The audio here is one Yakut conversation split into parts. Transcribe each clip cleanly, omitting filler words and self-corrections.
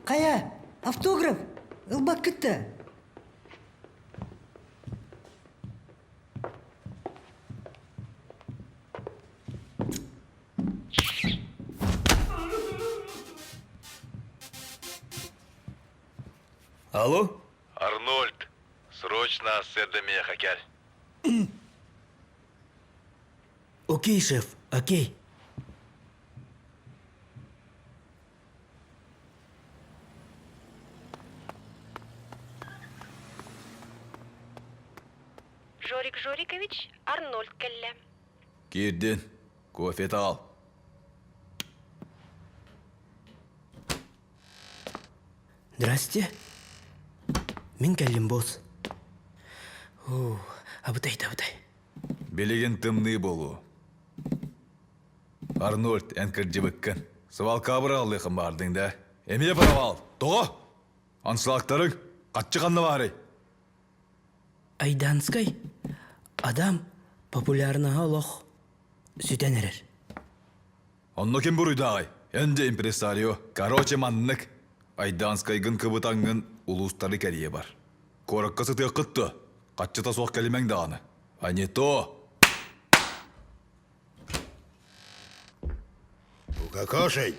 Хайа, автограф ылбаккыт да? Алло? Арнольд, срочно сырда миэхэ кэл. Окей, шеф, окей. Жорик Жорикович Арнольд кэллэ. Киирдин, кофе ал. Здрасте. Мин кэллим, босс. О, абытай да абытай. Билигин тымныы буолуо. Арнольд, эн кырдьыбыккын. Свалкабыр аҕалыаххын баардыҥ да? Эмиэ провал. Тоҕо? Аншлактарыҥ хаччы ханна баарый? Айданскай Адам популярнаһа олох сүтэн эрэр. Онно ким буруйдааҕый? Эн дьэ импресарио. Короче, маннык. Айданскайгын кыбытаҥҥын улуустары кэрийэ бар. Куоракка сытыаххыт дуо? Хаччыта суох кэлимэҥ даҕаны. А не то! Укакошей!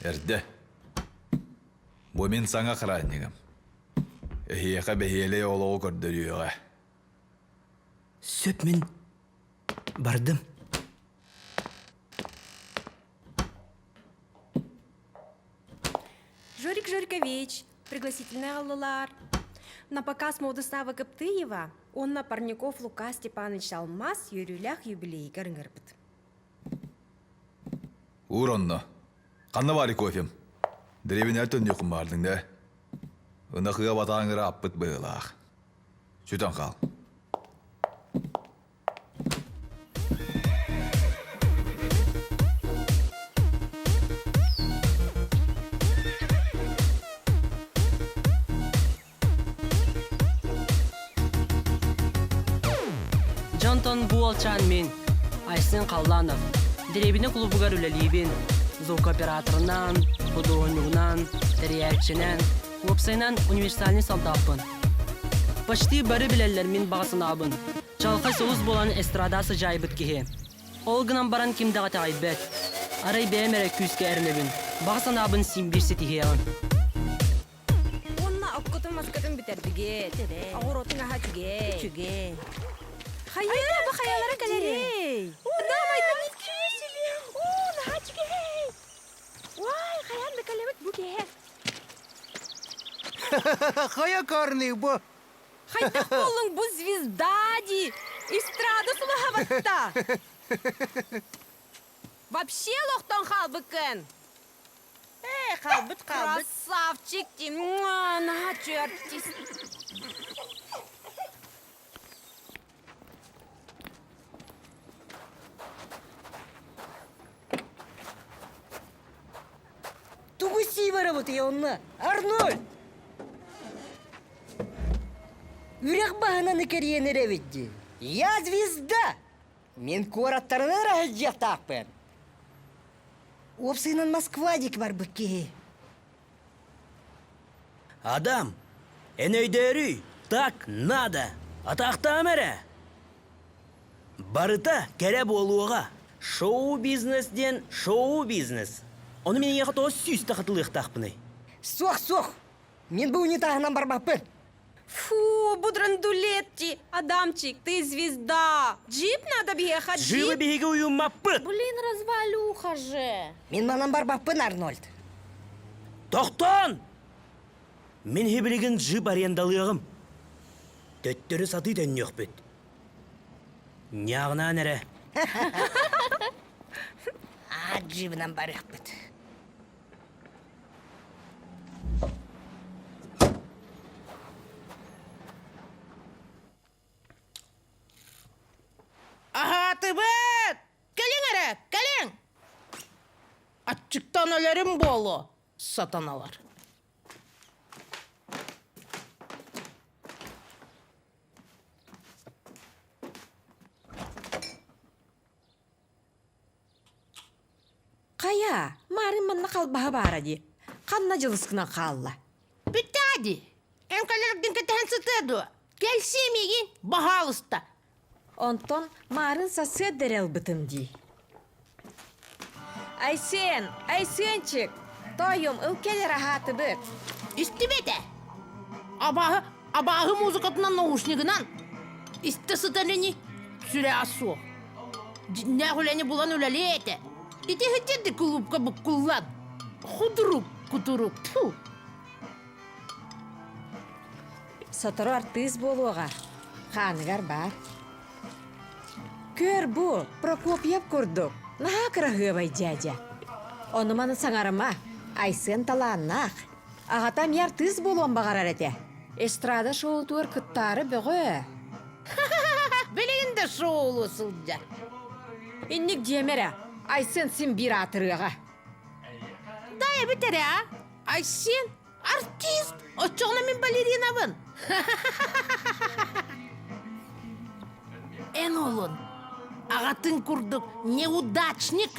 Эрдэ. Бу мин саҥа охраннигым. Эһиэхэ бэһиэлэй олоҕу көрдөрүөҕэ. Сөп мин бардым. Жорик Жорькович, пригласительный аҕаллылар. На показ моды Савы Кыптыева уонна Парников Лука Степанович Алмаз үөрүүлээх юбилейыгар ыҥырбыт. Уур онно. Ханна баарый кофем? Дэриэбинэҕэ төннүөххүн баардыҥ да? Ынах ыа батаан ырааппыт быһыылаах. Сүтэн хаал. Дьонтон бу уолчаан мин, Айсен Халланов, дэриэбинэ клубугар үлэлиибин, звукооператорынан, худуоһунньугунан, тэрийээччинэн, уопсайынан универсальный солдаппын. Почти бары билэллэр мин баҕа санаабын. Чалхай сулус буолан эстрада сыдьаайбыт киһи. Ол гынан баран ким даҕа итэҕэйбэт. Арай бэйэм эрэ күүскэ эрэнэбин, баҕа санаабын син биир ситиһиэҕим. Уонна оккутун-маскытын бүтэрдигит. Оҕуруотун аһа үчүгэй. Үчүгэй. Хайа, бу хайалара кэлэрий? Да, майдан Оо, наһаа үчүгэй. Уай, хайаан да кэлэбит бу киһи. Хайа карный бу? Хайдах буоллуҥ бу звезда дии? Эстрада сулуһабатта. Вообще лохтон хаалбыккын. Ээ, хаалбыт, хаалбыт. Красавчик ти, наһаа артист. Тугу сии барабытый онно? Арнольд! Үрэх баһынан кэрийэн эрэбит дии. Я звезда! Мин куораттарынан эрэ сылдьыахтаахпын. Уопсайынан Москва диэки барбыт киһи. Адам, эн өйдөөрүй, так надо, атаахтаама эрэ. Барыта кэрэ буолуоҕа. Шоу-бизнес диэн шоу-бизнес. Ону мин эйиэхэ тоҕо сүүстэ хатылыахтаахпыный? Суох, суох! Мин бу унитаһынан барбаппын. Фу, будрандулетти, Адамчик, ты звезда. Джип надо биһиэхэ, Живо джип. биһиги уйуммаппыт! Блин, развалюха же. Мин манан барбаппын, Арнольд. Тохтоон! Мин хибилигин джип арендалыаҕым. Төттөрү сатыы төннүөхпүт. Ньааҕынаан эрэ. Аа, джибынан барыахпыт. Аһаатыбыт! Кэлиҥ эрэ, кэлиҥ! Аччыктан өлөрүм буолуо, сатаналар. Хайа, марын манна халбаһа баара дии. Ханна дьылыс гынан хаалла? Бүттэҕэ дии. Эн кэлэргин кэтэһэн сытыа дуо? Кэлсиэ миигин, баһаалыста. Онтон маарын сарсыарда эрэ ылбытым дии. Айсен, Айсенчик, тоойуом ыл кэлэр аһаатыбыт. Истибэтэ. Абааһы, абааһы музыкатынан наушнигынан истэ сытан ини сүрэҕэ суох. Дьиннээх үлэни булан үлэлиэ этэ. Ити иһитирди кулуупка буккуллан. Худрук кутурук. Тьфу. Сотору артыыс буолуоҕа, хааныгар баар. Көр бу, Прокопьев курдук, наһаа кыраһыабай дьээдьэ. Ону-маны саҥарыма, Айсен талааннаах. Аҕата эмиэ артыыс буолуон баҕарар этэ. Эстрада шоутугар кыттаары бөҕө. Билигин да шоулуу сылдьар. Инник диэмэ эрэ, Айсен син биир аатырыаҕа. Да эбит эрэ, а? Айсен Артист! Оччоҕуна мин балеринабын! Эн олун, аҕатын курдук неудачник!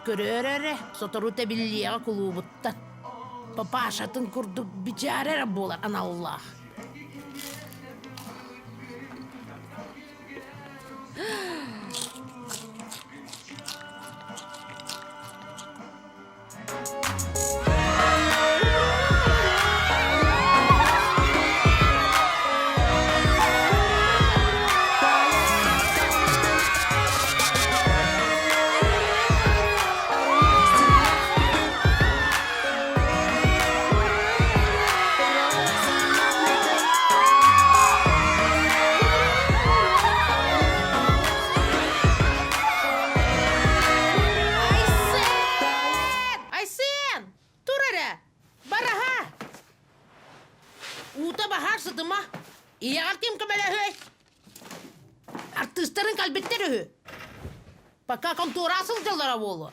Көрөөр эрэ, сотору тэбиллиэҕэ кулуубуттан. Папашатын курдук бичээрэ эрэ буолар аналлаах. Айсен! Айсен! Тур эрэ! Бараһа! Уута баһаар сытыма. Ийэҕэр ким көмөлөһүөй? Артыыстарын кэлбиттэр үһү. Пока контура сылдьаллара буолуо.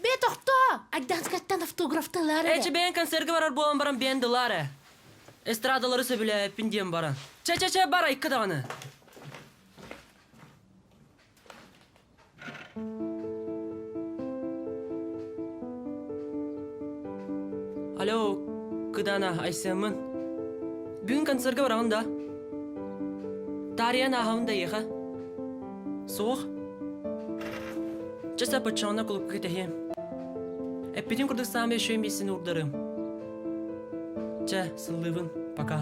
Бээ тохтоо! Айдаанскаттан автографталар эрэ. Эчи бэйэн концерга барар буолан баран бэйэн дылаар ээ. Эстрадалары сөбүлээбиппин диэн баран. Чэ-чэ-чэ бар айка даҕаны. Алло, Кыдана, Айсеммын. Бүгүн концерга бараҕын да? Таарыйан ааһабын да эйиэхэ? Суох. Чэ сөп оччоҕуна кулупка кэтэһиэм. Эппитин курдук саамай үчүгэй миэстэни уурдарыам. Чэ, сыллыыбын, пока.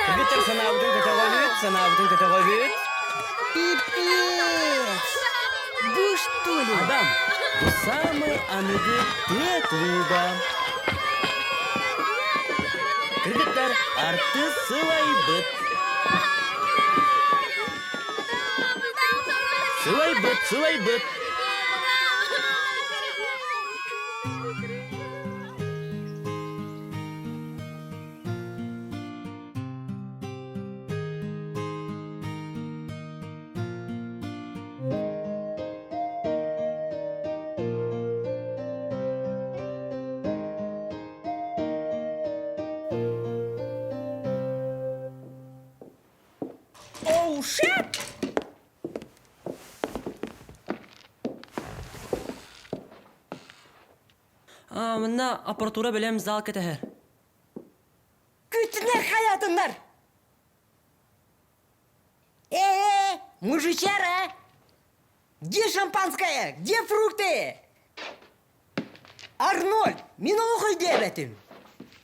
Кыргыттар санаабытын көтөҕөбүт, санаабытын көтөҕөбүт. Пипец! Бу что ли? Адам, бу самый аныгы тыа клуба. Кыргыттар артыыс сылайбыт. Сылайбыт, сылайбыт. Оу, shit! А, манна аппаратура бэлэм зал кэтэһэр. Күтүнэр хайатыннар! Э-э, мужичара! Где шампанское? Где фрукты? Арнольд, мин олох өйдөөбөтүм.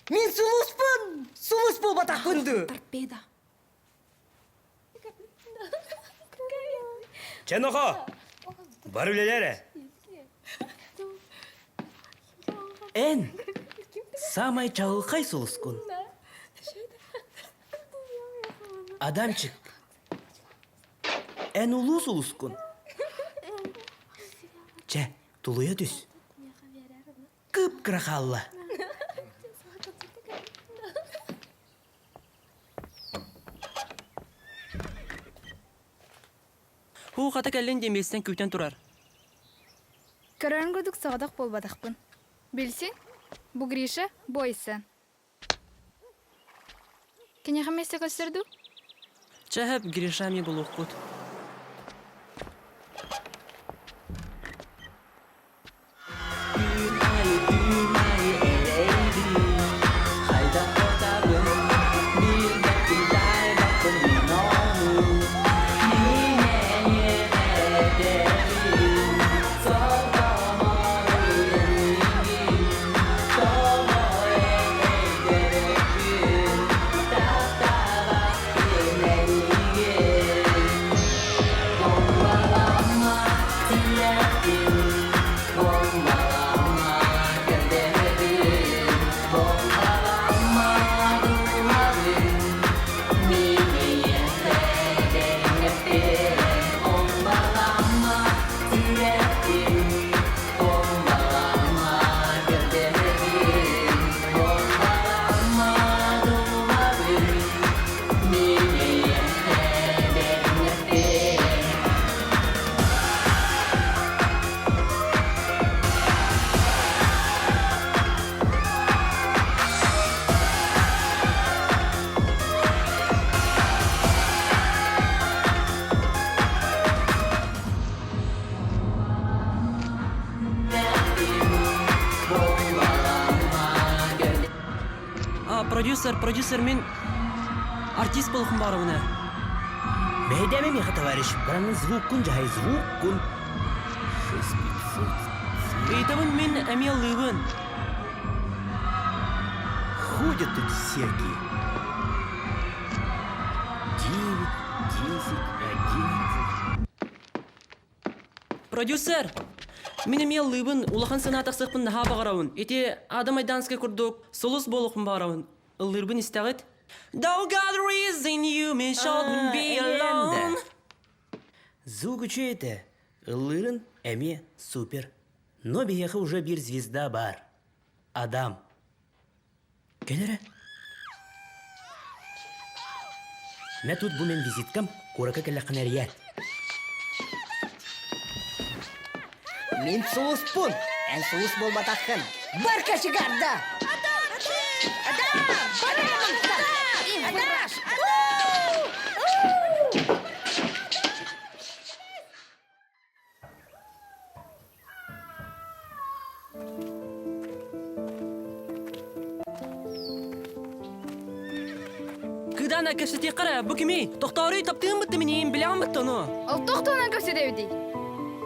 Мин сулуспун, сулус буолбатахпын дуу? Торпеда. Чэ, нохо! Бар үлэлэр ээ. Эн самай чаҕылхай сулускун. Адамчик, эн улуу сулускун. Чэ, тулуйа түс. Кып-кыра хаалла. Һуу, хата кэллин диэн биэстэн күүтэн турар. Көрөрүн курдук соҕотох буолбатахпын. Билсин, бу Гриша, бу Айсен. Киниэхэ миэстэ көстөр дуу? Чэ, Гриша эмиэ булуохпут. А, продюсер, продюсер мин артист болохум барыбына. Бэйдэми миэхэ товарищ, баранын звуккун дьаһай звуккун. Ыйытабын мин эмиэ ылыыбын. Ходят тут всякие. Девять, десять, одиннадцать. Продюсер! Мин эмиэ ыллыыбын, улахан санаа тахсыахпын наһаа баҕарабын. Ити Адам Айданскай курдук сулус буолуохпун баҕарабын. Ыллыырбын истэҕит? Though God reason you may shouldn't be alone. Звук үчүгэй этэ. Ыллыырын эмиэ супер. Но биһиэхэ уже биир звезда баар. Адам. Кэл эрэ. Мэ тут бу мин визиткам, куоракка кэллэххинэ эрийээр. Мин сулуспун, эн сулус буолбатаххын. Бар кочегарда! Адам! Адам! Кыдаана кэпсэтиэххэ эрэ, бу кимий? Тохтооруй таптыым бытты миниин, билэҕин бытты ону. Ол тохтоонон кэпсэтэбитий?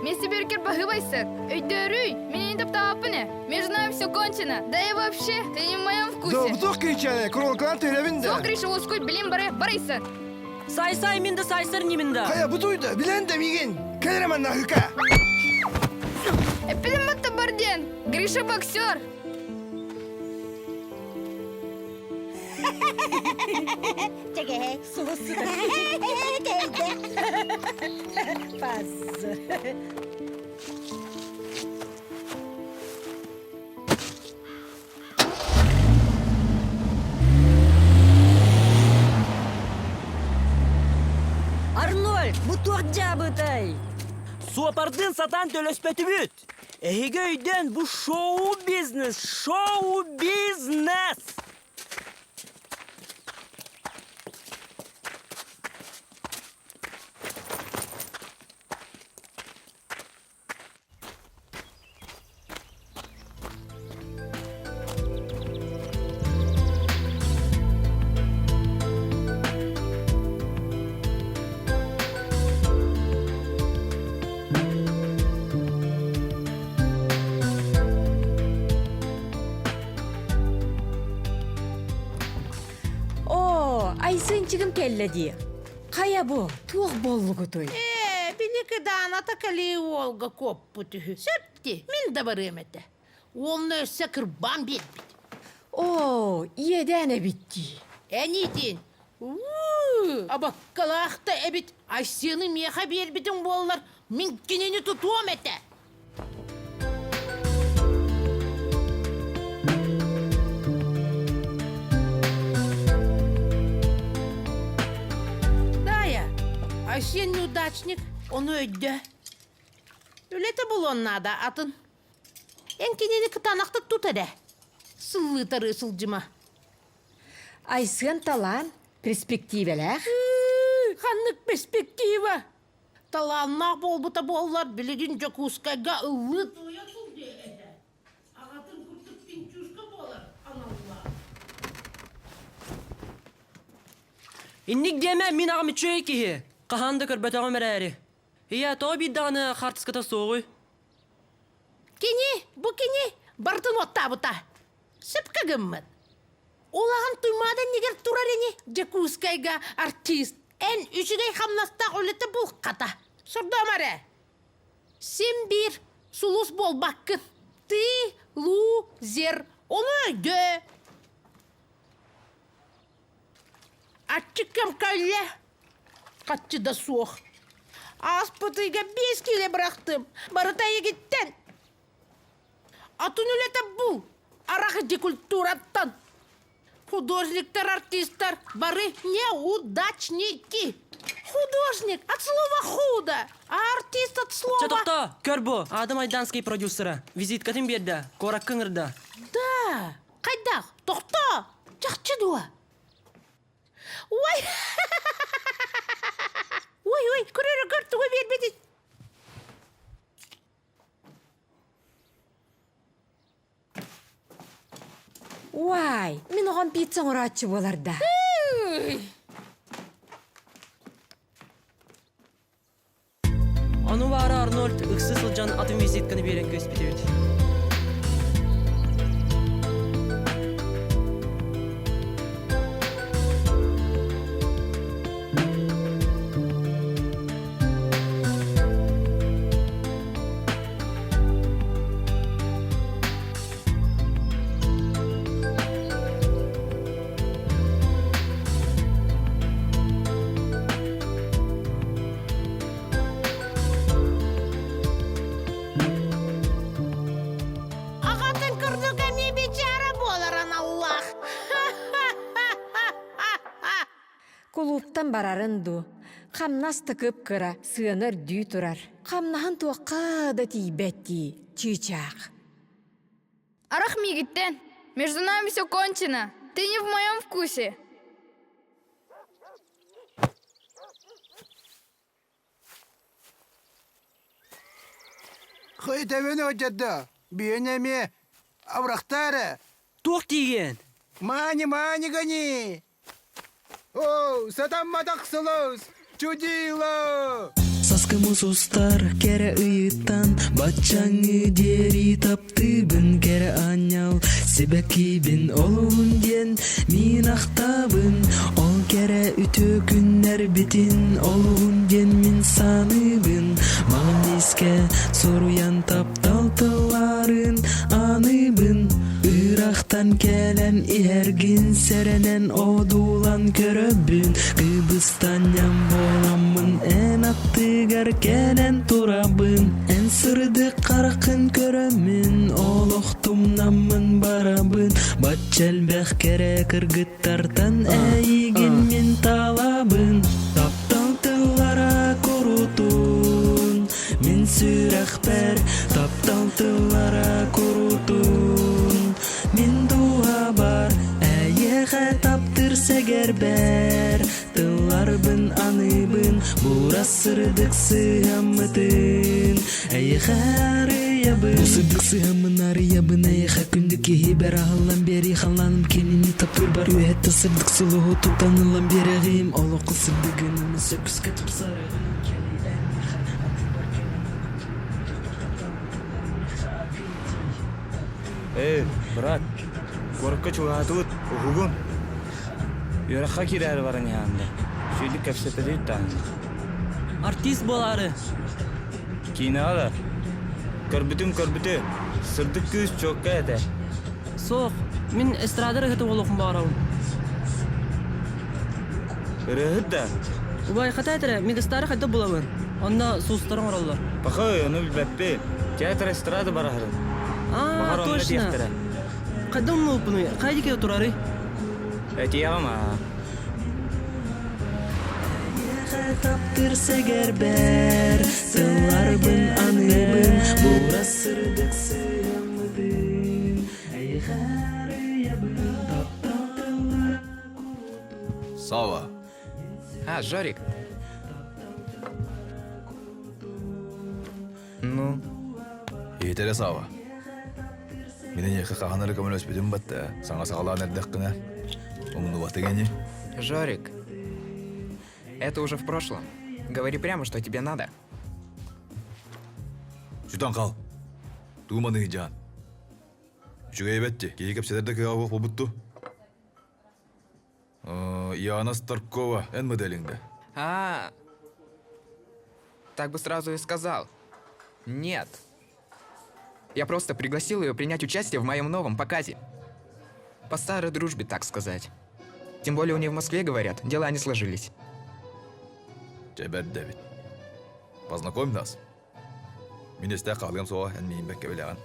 Мен сибиркер баһыыбайсар. Өйдөөрүй, мин эйин таптаабаппын ээ. Между нами все кончено. Да и вообще, ты не в моем вкусе. Добутух кричали, куролкалан төлөбүн да. Суох Гриша уоскуй, билим бары, барайсар. Сай-сай мин да сайсар нимин да. Хайа бутуйда, билэн да мигин. Кэлэрэ манна хыка. Эппитим батта бар диэн. Гриша боксер. Чэгэ, сулус Кэлдэ. Паз. Арнольд, бу туох дьаабытай? Суопардыын сатаан төлөспөтүбүт. Эһиги өйдөөн бу шоу-бизнес, шоу-бизнес! Оо, Айсынчыгым кэллэ дии. Хайа бу, туох буоллугутуй? Ээ, били кыдааната кэлии уолга куоппут үһү. Сөп дии, мин да барыам этэ. Уолна өссө кырбаан биэрбит. Оо, иэдээн эбит дии. Эниитин, уу, абаккалаах да эбит, Айсены миэхэ биэрбитиҥ буоллар, мин кинини тутуом этэ. Айсен неудачник, ону өйдөө. Үлэтэ булуон наада атын. Эн кинини кытаанахтык тут эрэ. Сыллыытарыы сылдьыма. Айсен талаан перспективэлээх. Ханнык перспектива? Талааннаах буолбута буоллар, билигин Дьокуускайга ыллыы туойа сылдьыа этэ. Аҕатын курдук пинчушка буолар аналлаах. Инник диэмэ, мин аҕам үчүгэй киһи. Хаһан да көрбөтөҕүм эрээри. Ийээ, тоҕо биир даҕаны хаартыската суоҕуй? Кини, бу кини барытын уоттаабыта. Сөпкө гыммыт. Улахан Туймаада иннигэр турар ини Дьокуускайга артист. Эн үчүгэй хамнастаах үлэтэ булката. Сордоом эрэ. Син биир сулус буолбаккын. Ты, лу, зер. Ону өйдөө. Аччык кэм кэллэ. Хаччы да суох. Ааспыт ыйга биэс киилэ бырахтым. Барыта эйигиттэн. Атын үлэтэ бул. Арах культураттан. Художниктар, артистар бары неудачники. Художник от слова худо, а артист от слова... Чэ, тохтоо, көр бу, Адам Айданский продюсера. Визиткатын биэрдэ, куоракка ыҥырда. Да, хайдах, тохтоо, чахчы дуо? Ой! Ой, ой, көрөр көр тугу биэрбитин. Уай, мин оҕом пицца оҥорооччу буолар да. Ону баара Арнольд ыксы сылдьан атын визитканы биэрэн көспүт эбит. Аҕатын курдук эмиэ бичара буолар аналлаах. Кулууптан барарын дуу, хамнас да кып-кыра, сыана үрдүү турар. Хамнаһын туохха да тиийбэт дии, чыычаах. Арах миигиттэн. Между нами все кончено. Ты не в моем вкусе. Хыйтэбин өдьөдө, биэн эмиэ абырахтаары. Туох тиийэн? Мани, мани гони! О, сатамматах сылыс, чудило! Саскымы сустар кэрэ ыйыттан Баччаҥы диэри таптыыбын Кэрэ аанньал сибэккибин Олуһун диэн мин ахтабын Ол кэрэ үтүө күннэрбитин Олуһун диэн мин саныыбын Маҕан искэ суруйан таптал тылларын аныыбын Ырахтан кэлэн иһэргин сэрэнэн одуулан көрөбүн Кыбыстанньам буоламмын эн аттыгар кэлэн турабын Эн сырдык хараххын көрөммүн олох тумнаммын барабын Бачча элбэх кэрэ кыргыттартан эйигин мин талабын Таптал тыллара курутун мин сүрэхпэр таптал тыллара курутун Мин дууһабар эйиэхэ таптыыр сэгэрбэр Тылларбын аныыбын бурас сырдык сыһаммытын Эйиэхэ арыйабын Бу сырдык сыһаммын арыйабын Эйиэхэ күндү киһибэр аһыллан биэрии Халлааным кинини таптыырбар Үөһэттэн сырдык сулуһу тутан ылан биэрэҕим Олоххо сырдыгынан өссө күүскэ тупсарыаҕым Эй, брат, куоракка чугаһаатыбыт, уһугун. Үөрэххэ киирээри баран иһэҕин да, сүүрдүк кэпсэтэлиир даҕаны. Артист буолаары. Киинэҕэ да. Көрбүтүм көрбүтү, сырдык күүс чуокка этэ. Суох, мин эстрада ырыаһыта буолуохпун баҕарабын. Ырыаһыт да? Убай, хата этэрэ, мегастары хайдах булабын? Онно суустары оҥороллор. Пахай, ону билбэппин. Театр эстрада бараһарын. А, Баҕар онно точно. диэхтэрэ. Хайдах умнубуппунуй? Хайа диэки турарый? Этиэҕим аа. Эйиэхэ таптыыр сэгэрбэр Тылларбын аныыбын Буурас сырдык сыһыаммытын Эйиэхэ арыйабын Таптал тыллара Сава. А, Жорик. Ну? Иһитэрэ Сава. Мин эйиэхэ хаһан эрэ көмөлөспүтүм батта, саҥа саҕалаан эрдэххинэ, умнубатыҥ ини. Жорик, это уже в прошлом. Говори прямо, что тебе надо. Сүтэн хал. Тууманы дьаан. Үчүгэй эбэтти, киһи кэпсэтэр да кыаҕа буох буолбутту. Яна Старкова, эн моделиҥ да? А, так бы сразу и сказал. Нет. Я просто пригласил ее принять участие в моем новом показе. По старой дружбе, так сказать. Тем более у нее в Москве, говорят, дела не сложились. Чэ, Дэвид. Познакомь нас. Мин истэ хаалыам суоҕа, эн миин бэккэ билэҕин.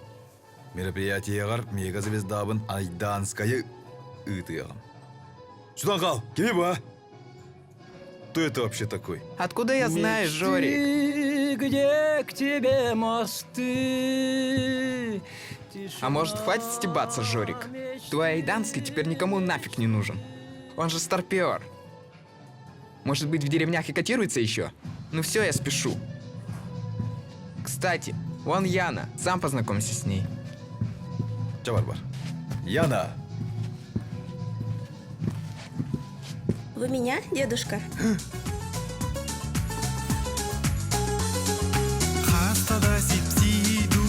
Мероприятиеҕар мега-звездабын Айдаанскайы ыытыаҕым. Сюда хаал, кими бу, а? Кто это вообще такой? Откуда я знаю, Жорик? Где к тебе мосты? А может, хватит стебаться, Жорик? Твой Айданский теперь никому нафиг не нужен. Он же старпер. Может быть, в деревнях и котируется еще? Ну все, я спешу. Кстати, вон Яна, сам познакомься с ней. Чэ, бар бар. Яна! Вы меня, дедушка? Хастада сипсиду,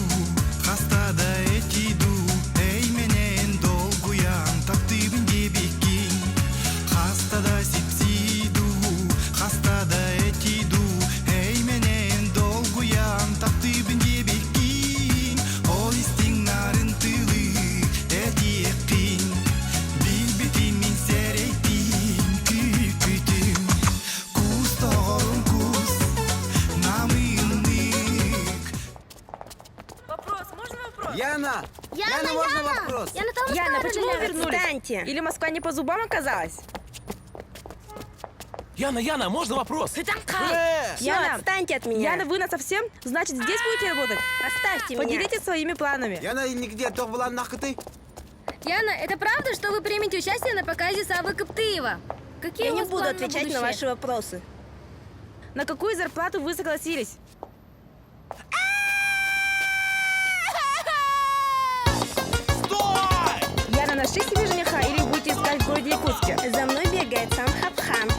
хастада этиду, эй менен долгуян таптыбын дебиккин. Хастада сипсиду, хастада этиду, эй менен долгуян таптыбын дебиккин. Ол истиң нарын тылы этиэккин, билбитим мин сэрэйтим, күүппүтүм. Кус тоҕорун кус, намыыннык. Вопрос, можно вопрос? Яна! Яна, Яна, можно Яна! вопрос? Яна, там Яна, почему вы вернулись? Отстаньте. Или Москва не по зубам оказалась? Яна, Яна, можно вопрос? Всё, Яна, отстаньте от меня. Яна, вы нас совсем? Значит, здесь будете работать? Оставьте меня. Поделитесь своими планами. Яна, нигде, то была нахты. Яна, это правда, что вы примете участие на показе Савы Коптыева? Какие Я у не вас буду планы отвечать на будущее? ваши вопросы. На какую зарплату вы согласились? Яна, нашли себе жениха или будете искать в городе Якутске? За мной бегает сам Хапхан.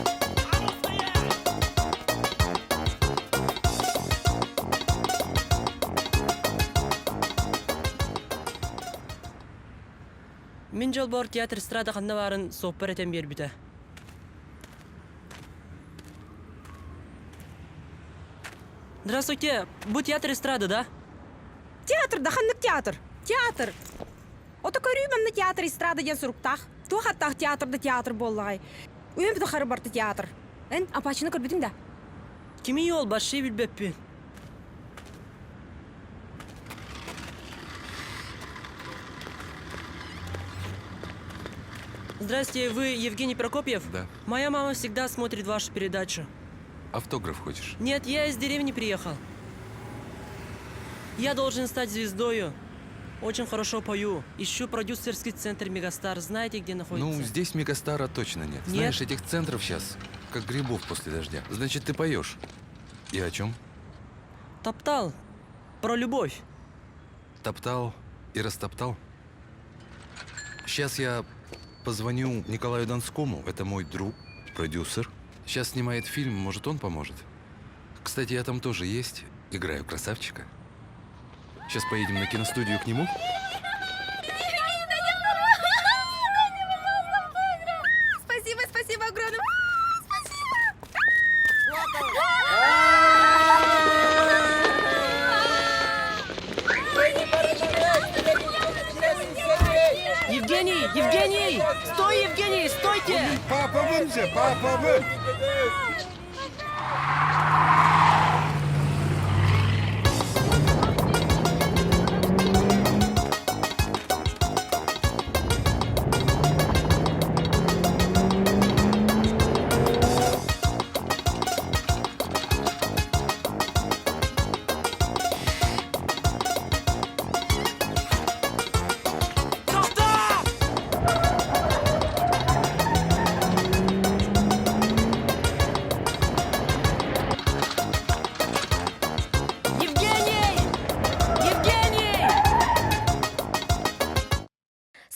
Мин дьолбор театр эстрада ханна баарын суоппар этэн биэрбитэ. Здравствуйте, бу театр эстрада, да? Театр, да ханнык театр. Театр. Ото көрүү манна театр эстрада диэн суруктаах. Туох аттаах театр да театр буоллаҕай. Үйэм тухары барта театр. Эн Апачыны көрбүтүҥ да? Кимий ол вообще билбэппин. Здрасте, вы Евгений Прокопьев? Да. Моя мама всегда смотрит вашу передачу. Автограф хочешь? Нет, я из деревни приехал. Я должен стать звездою. Очень хорошо пою. Ищу продюсерский центр Мегастар. Знаете, где находится? Ну, здесь Мегастара точно нет. Нет? Знаешь, этих центров сейчас, как грибов после дождя. Значит, ты поешь. И о чем? Топтал. Про любовь. Топтал и растоптал. Сейчас я позвоню Николаю Донскому. Это мой друг, продюсер. Сейчас снимает фильм, может, он поможет. Кстати, я там тоже есть. Играю красавчика. Сейчас поедем на киностудию к нему. Спасибо, спасибо огромное. Спасибо. Евгений! Евгений! Стой, Евгений! Стойте! Папа же, папа вы!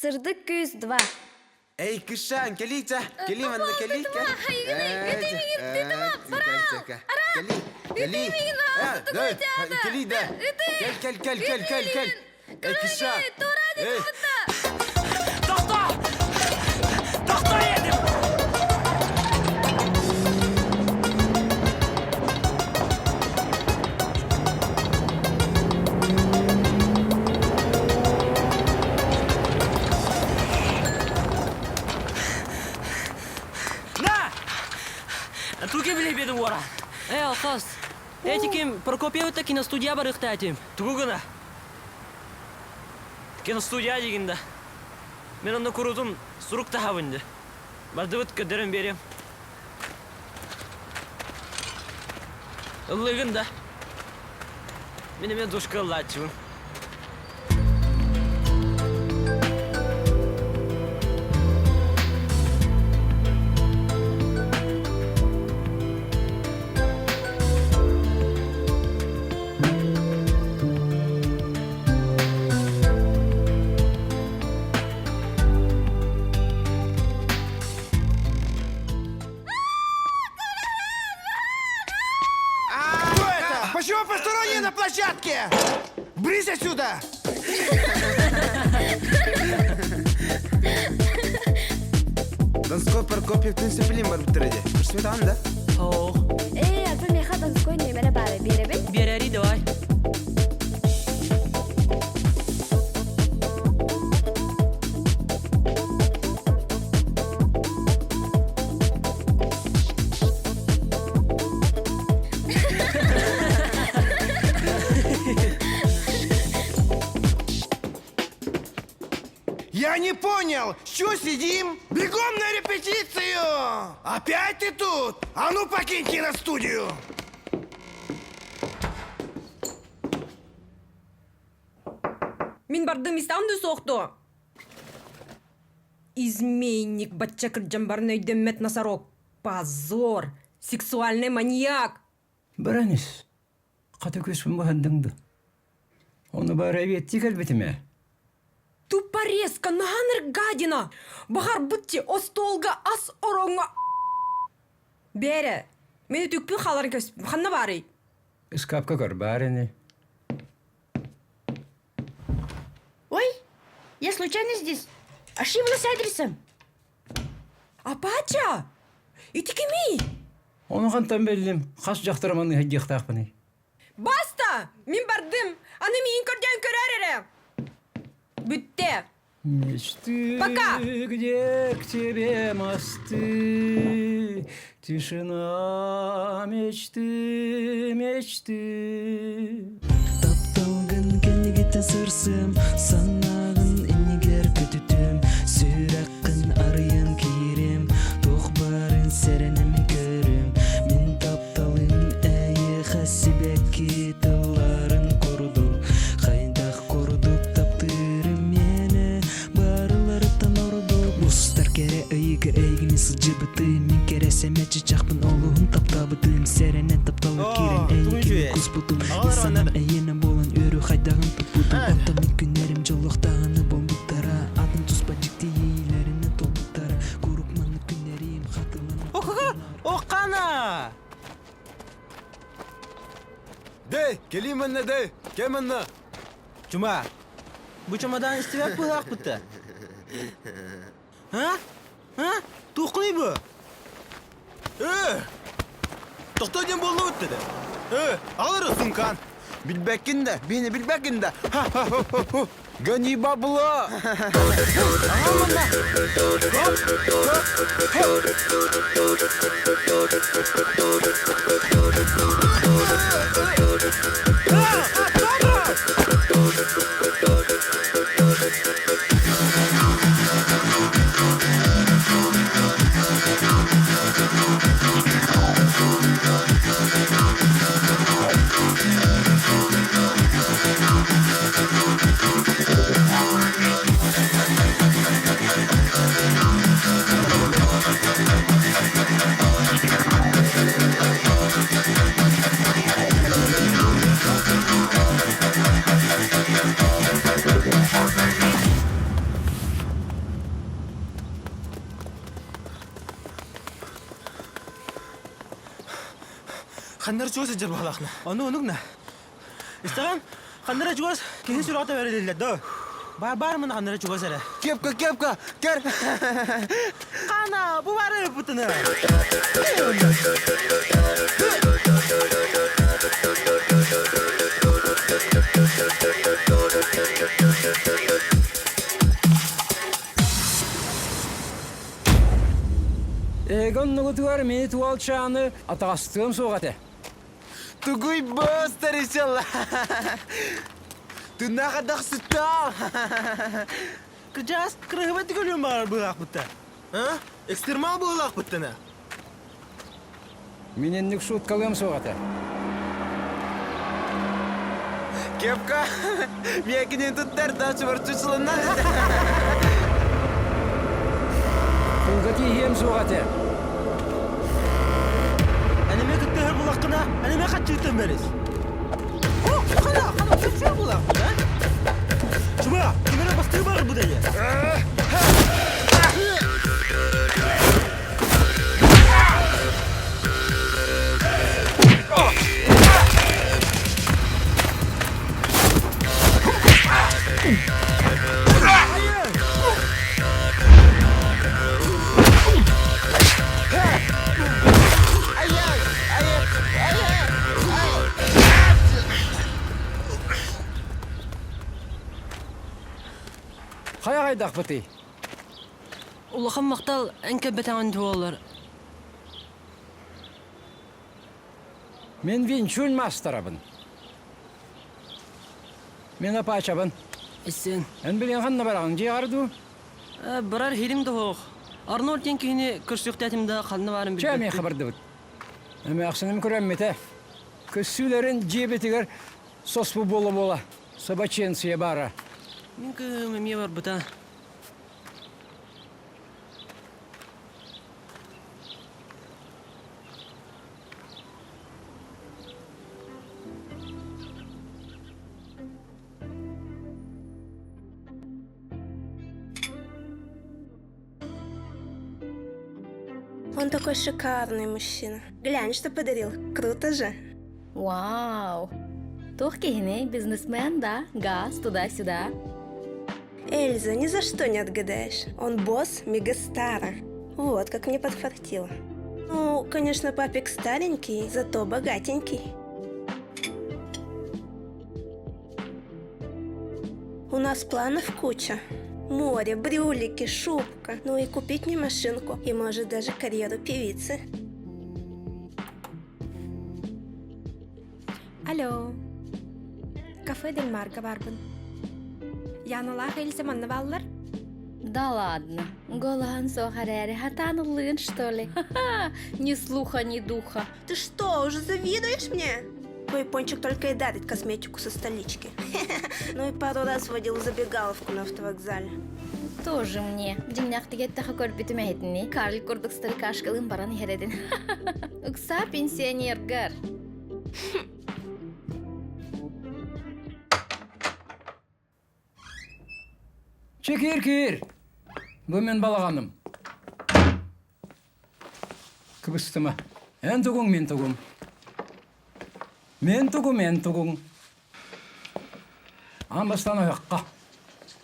Сырдык күүс 2. Эй, Кышан, кэлиитэ, кэлии манна кэлии, кэл. Кэлии, кэлии. Кэлии да. Кэл, кэл, кэл, кэл, кэл, кэл. Эй, Кыша. Эй. Тохто! Тохто едем! На! Туги билебедин уора. Эй, Алхас, эти ким Прокопьевта киностудия барыхта этим. Тугу гына? Киностудия дигин да. Мен онно курутун сурук таһабын ди. Бардыбыт көдөрөн берем. Ыллыгын да. Мен эме душка ыллааччыбын. Кто это? Почему посторонние на площадке? Брысь отсюда! Донской Прокопьевтын сөпілін бар бітіреді. Көрсөт да? Оох. Ээ, аты меха Донской нөмірі бары беребин? Берери давай. Я не понял, что сидим? Бегом на репетицию! Опять ты тут? А ну покинь киностудию! Мин бардым истан да суохту. Изменник, бачча кырдьан баран өйдөммөт носорог. Позор! Сексуальный маньяк! Баран ис. Хата күспүн баһандың ду. Ону бары эбиэттии кэлбитим ээ. Тупорезка, наһаа гадина! Баҕар бутти остуолга ас ороҥҥо Бээрэ, мин үтүкпүн хааларын көс ханна баарый? Ыскаапка көр баар ини. Ой, я случайно здесь. Ошиблась адресом. Апача! Ити кимий? Ону хантан биллим, хас дьахтар маныы сылдьыахтаахпыный? Баста! Мин бардым! Аны миин көрдөөн көрөөр эрэ! Бүттэ! Мечты, Пока! где к тебе мосты, Тишина мечты, мечты. Тапталгын кэннигиттэн сырсым, санааҕын иннигэр көтүтүм, сүрэххин арыйан киирим, туох баарын сэрэнэммин көрүм, мин тапталым эйиэхэ сибэкки тылларын курдук, хайдах курдук таптыырым миэнэ, барыларыттан ордук. Устар кэрэ ыйыгар эйигини сылдьыбытым, мин кэрэ сэмэчи чахпын олуһун таптаабытым, сэрэнэн тапталы киирэн эйигини куспутум, мин санаам эйиэнэ буолан үөрүү хайдаҕын туппутум, онтон мин күннэрим дьоллоохтааҕыны буолбуттара, атын туспа дьикти иэйиилэринэн туолбуттара, куруук маннык күннэрим хатыланан Охана! Дэй, кэлии манна дэй, кэл манна. Чума, бу чемодан истибэт быһаахпыта. А? А? Туоххунуй бу? Э! Тохтоо диэн буоллубут деді. Э, ал эрэ суумкан. Билбэккин да, биһини билбэккин да. Ха-ха-хо-хо. Гони бабло! Ага, манна. Хоп, хоп, Ханнар чугас сылдьар баҕалаахна. Ону онук на. Истэҕин, ханнара чугас киһи сүрэҕэ тэбэрилиллэр да. Баар баар мына ханнара чугас эрэ. Кепка, кепка, кер. Хана, бу бары ыппытыны. Эһиги оннугутугар мини туолчааны атаҕастыам суох этэ. Тугуй быстар исел. Тынаах адахсыттаа. Кырдьаҕас кырыһыбат көлүөн баҕар быһаахпытта. А? Экстремал буолаахпыттана. Мин инник сууткалыам суох этэ. Кепка, миэкинин туттар да чуорчучулунна. Тылга тииһиэм суох этэ. Энеме кыттыһар булаххына, энеме хаччыытын бэрис. О, хана, хана, чүчү булахпын, а? Чума, кимэрэ бастыы бар бу дайы. Хайа хайдахпытый? Улахан махтал эн кэлбэтэҕин туолар. Мин винчунь маастарабын. Мин апаачабын. Иссен. Эн билиэн ханна бараҕын дьиэҕэр дуу? Барар иһирим да суох. Арнольд диэн киһини көрсүөхтээтим да ханна баарын Чэ, билбэппин. миэхэ бардыбыт. Эмээхсиним көрөммүтэ. Көссүүлэрин дьиэбитигэр соспу буола-буола собаченция баара. Мин кыыһым эмиэ барбыта. Он такой шикарный мужчина. Глянь, что подарил. Круто же. Вау! Туох киһини, бизнесмен, да? Газ туда-сюда. Эльза, ни за что не отгадаешь. Он босс Мегастара. Вот как мне подфартило. Ну, конечно, папик старенький, зато богатенький. У нас планов куча. Море, брюлики, шубка. Ну и купить мне машинку. И, может, даже карьеру певицы. Алло. Кафе Дель Марго барбын. Яналаах Эльза манна бааллар? Да ладно. Голан суох эрээри хатаан ыллыын, что ли? Ха-ха! Ни слуха, ни духа. Ты что, уже завидуешь мне? Твой пончик только и дарит косметику со столички. Ну и пару раз водил в забегаловку на автовокзале. Тоже мне. Дьиҥнээхтик эттэхэ көрбүтүм эһитини. Карлик курдук старикашкалыын баран иһэр Ыкса пенсионергар. Чэ киир киир. Бу мин балаҕаным. Кыбыстыма. Эн тугуҥ мин тугум. Мин тугум эн тугуҥ. Аан бастаан оһоххо.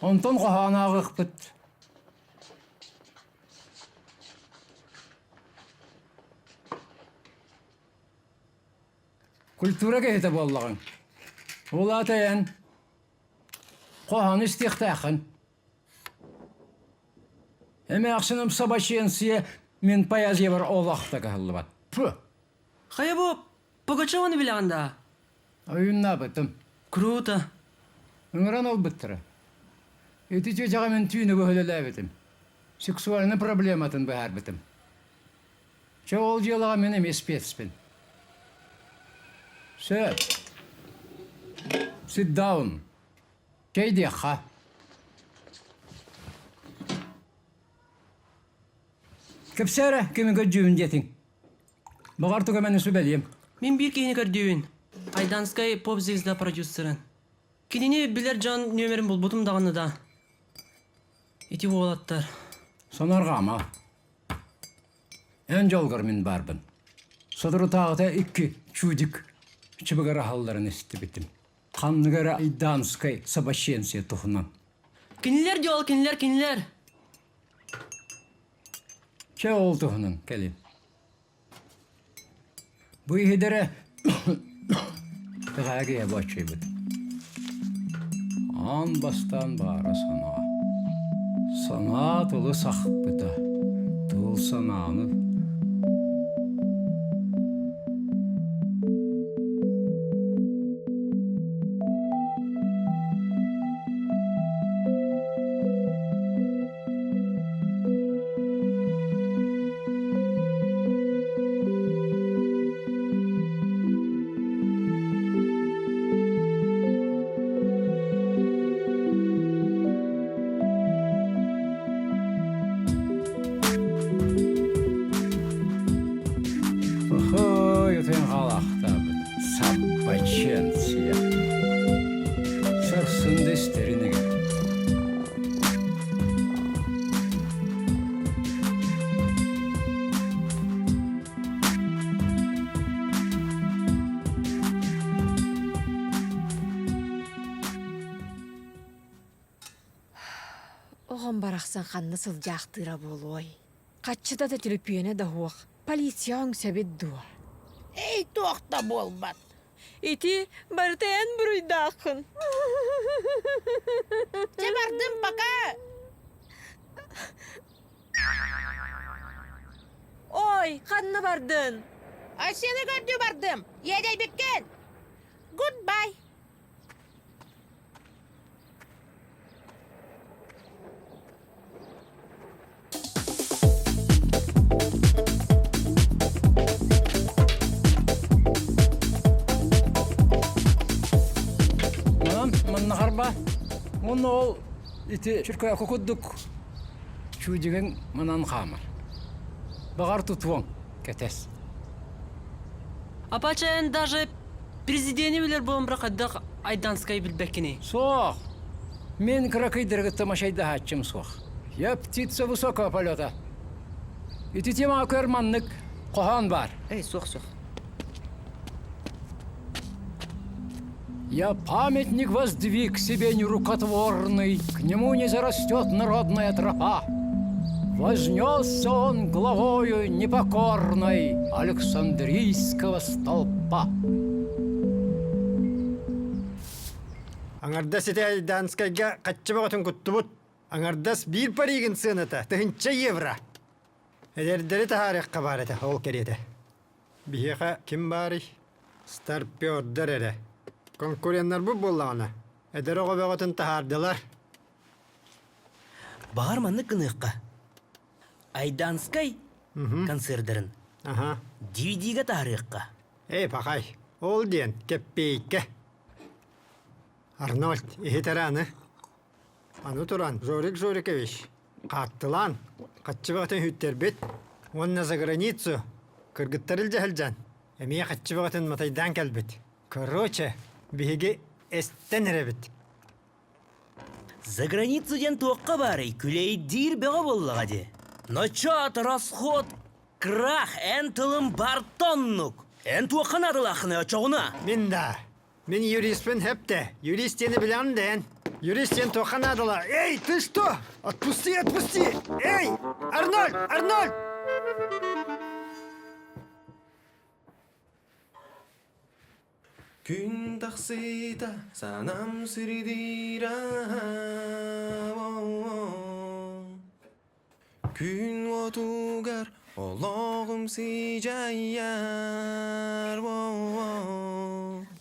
Онтон хоһоон ааҕыахпыт. Культура киһитэ буоллаҕыҥ. Ол аата эн хоһоону истиэхтээххин. Эмээхсиним собаченция мин поэзиябар олох да кыһаллыбат. Фу! Хайа бу Пугачеваны билэҕин да? Ойуннаабытым. Круто. Ыҥыран ылбыттара. Ити чүөчэҕэ мин түүнү бөһүлэлээбитим. Сексуальнай проблематын быһаарбытым. Чэ, ол дьыалаҕа мин эмиэ спецпин. Сөп. Sit down. Чэйдиэххэ. Кэпсээ эрэ, кими көрдүүбүн диэтиҥ. Баҕар тугу эмэни сүбэлиэм. Мин биир киһини көрдүүбүн. Айданскай поп-звезда продюсерын. Кинини билэр дьон нүөмэрин булбутум даҕаны да. Ити уолаттар. Сонорҕомо. Эн дьолгор мин баарбын. Соторутааҕыта икки чудик чыбыгар аһалларын истибитим. Ханнык эрэ Айдаанскай собаченция туһунан. Кинилэр дьол, кинилэр, кинилэр. Чэ ол туһунан кэлин. Бу иһидэрэ Тэҕээгийэ боччуйбут. Аан бастаан баара санаа. Санаа тылы сахпыта, тыл санааны Ой, утуйан хаалаахтаабыт. Саппаченция. Сарсын да истэринигэр. Оҕом барахсан ханна сылдьаахтыыра буолуой? Хаччыта да түлүпүөнэ да суох. Полиция оҥсөбүт дуо? Эй, туох да буолбат. Ити барыта эн буруйдааххын. Чэ бардым пока. Ой, ханна бардын? Айсены көрдүү бардым. Иэдэйбиккин. Goodbye. Манан манна харба уонна ол ити чүркөөкү курдук чүүдьигин манан хаамар. Баҕар тутуоҥ, кэтэс. Апача даже президени билэр буолан хайдах Айданскай билбэккиний? Суох. Мин кыракыйдаргытта машайдаһааччым суох. Я птица высокого полета. Ити темаҕа көр маннык хоһоон баар. Эй, суох, суох. Я памятник воздвиг себе нерукотворный, К нему не зарастет народная тропа. Вознесся он главою непокорной Александрийского столпа. Аҥардас ити Айдаанскайга хаччы бөҕөтүн куттубут. Аҥардас биир паригын сыаната тыһынча евро. Эдэрдэри таһаарыахха баар этэ ол кэриэтэ. Биһиэхэ ким баарый? Старпердар эрэ. Конкуреннарбыт буоллаҕына, эдэр оҕо бөҕөтүн таһаардылар. Баҕар маннык гыныахха. Айданскай концердарын DVD-га таһаарыахха. Эй, пахай, ол диэн кэппиэйкэ. Арнольд, иһит эрэ аны. Аны туран, Жорик Жорикович, хааттылаан, хаччы бөҕөтүн үһүттэрбит уонна за границу кыргыттар илдьэ сылдьан, эмиэ хаччы бөҕөтүн матайдаан кэлбит. Короче, биһиги эстэн эрэбит. За границу диэн туохха баарый, күлэйдиир бөҕө буоллаҕа дии. Ночоот, расход, крах, эн тылым барта оннук. Эн туохха наадалааххыный очоҕуна? Мин да. Мин юриспин хэпте. Юрист диэни билэҕин да эн? Юрист диэн туохха наадала? Эй, ты что? Отпусти, отпусти! Эй, Арнольд, Арнольд! Күн тахсыыта санам сирдиир Күн уотугар олоҕум сыдьайар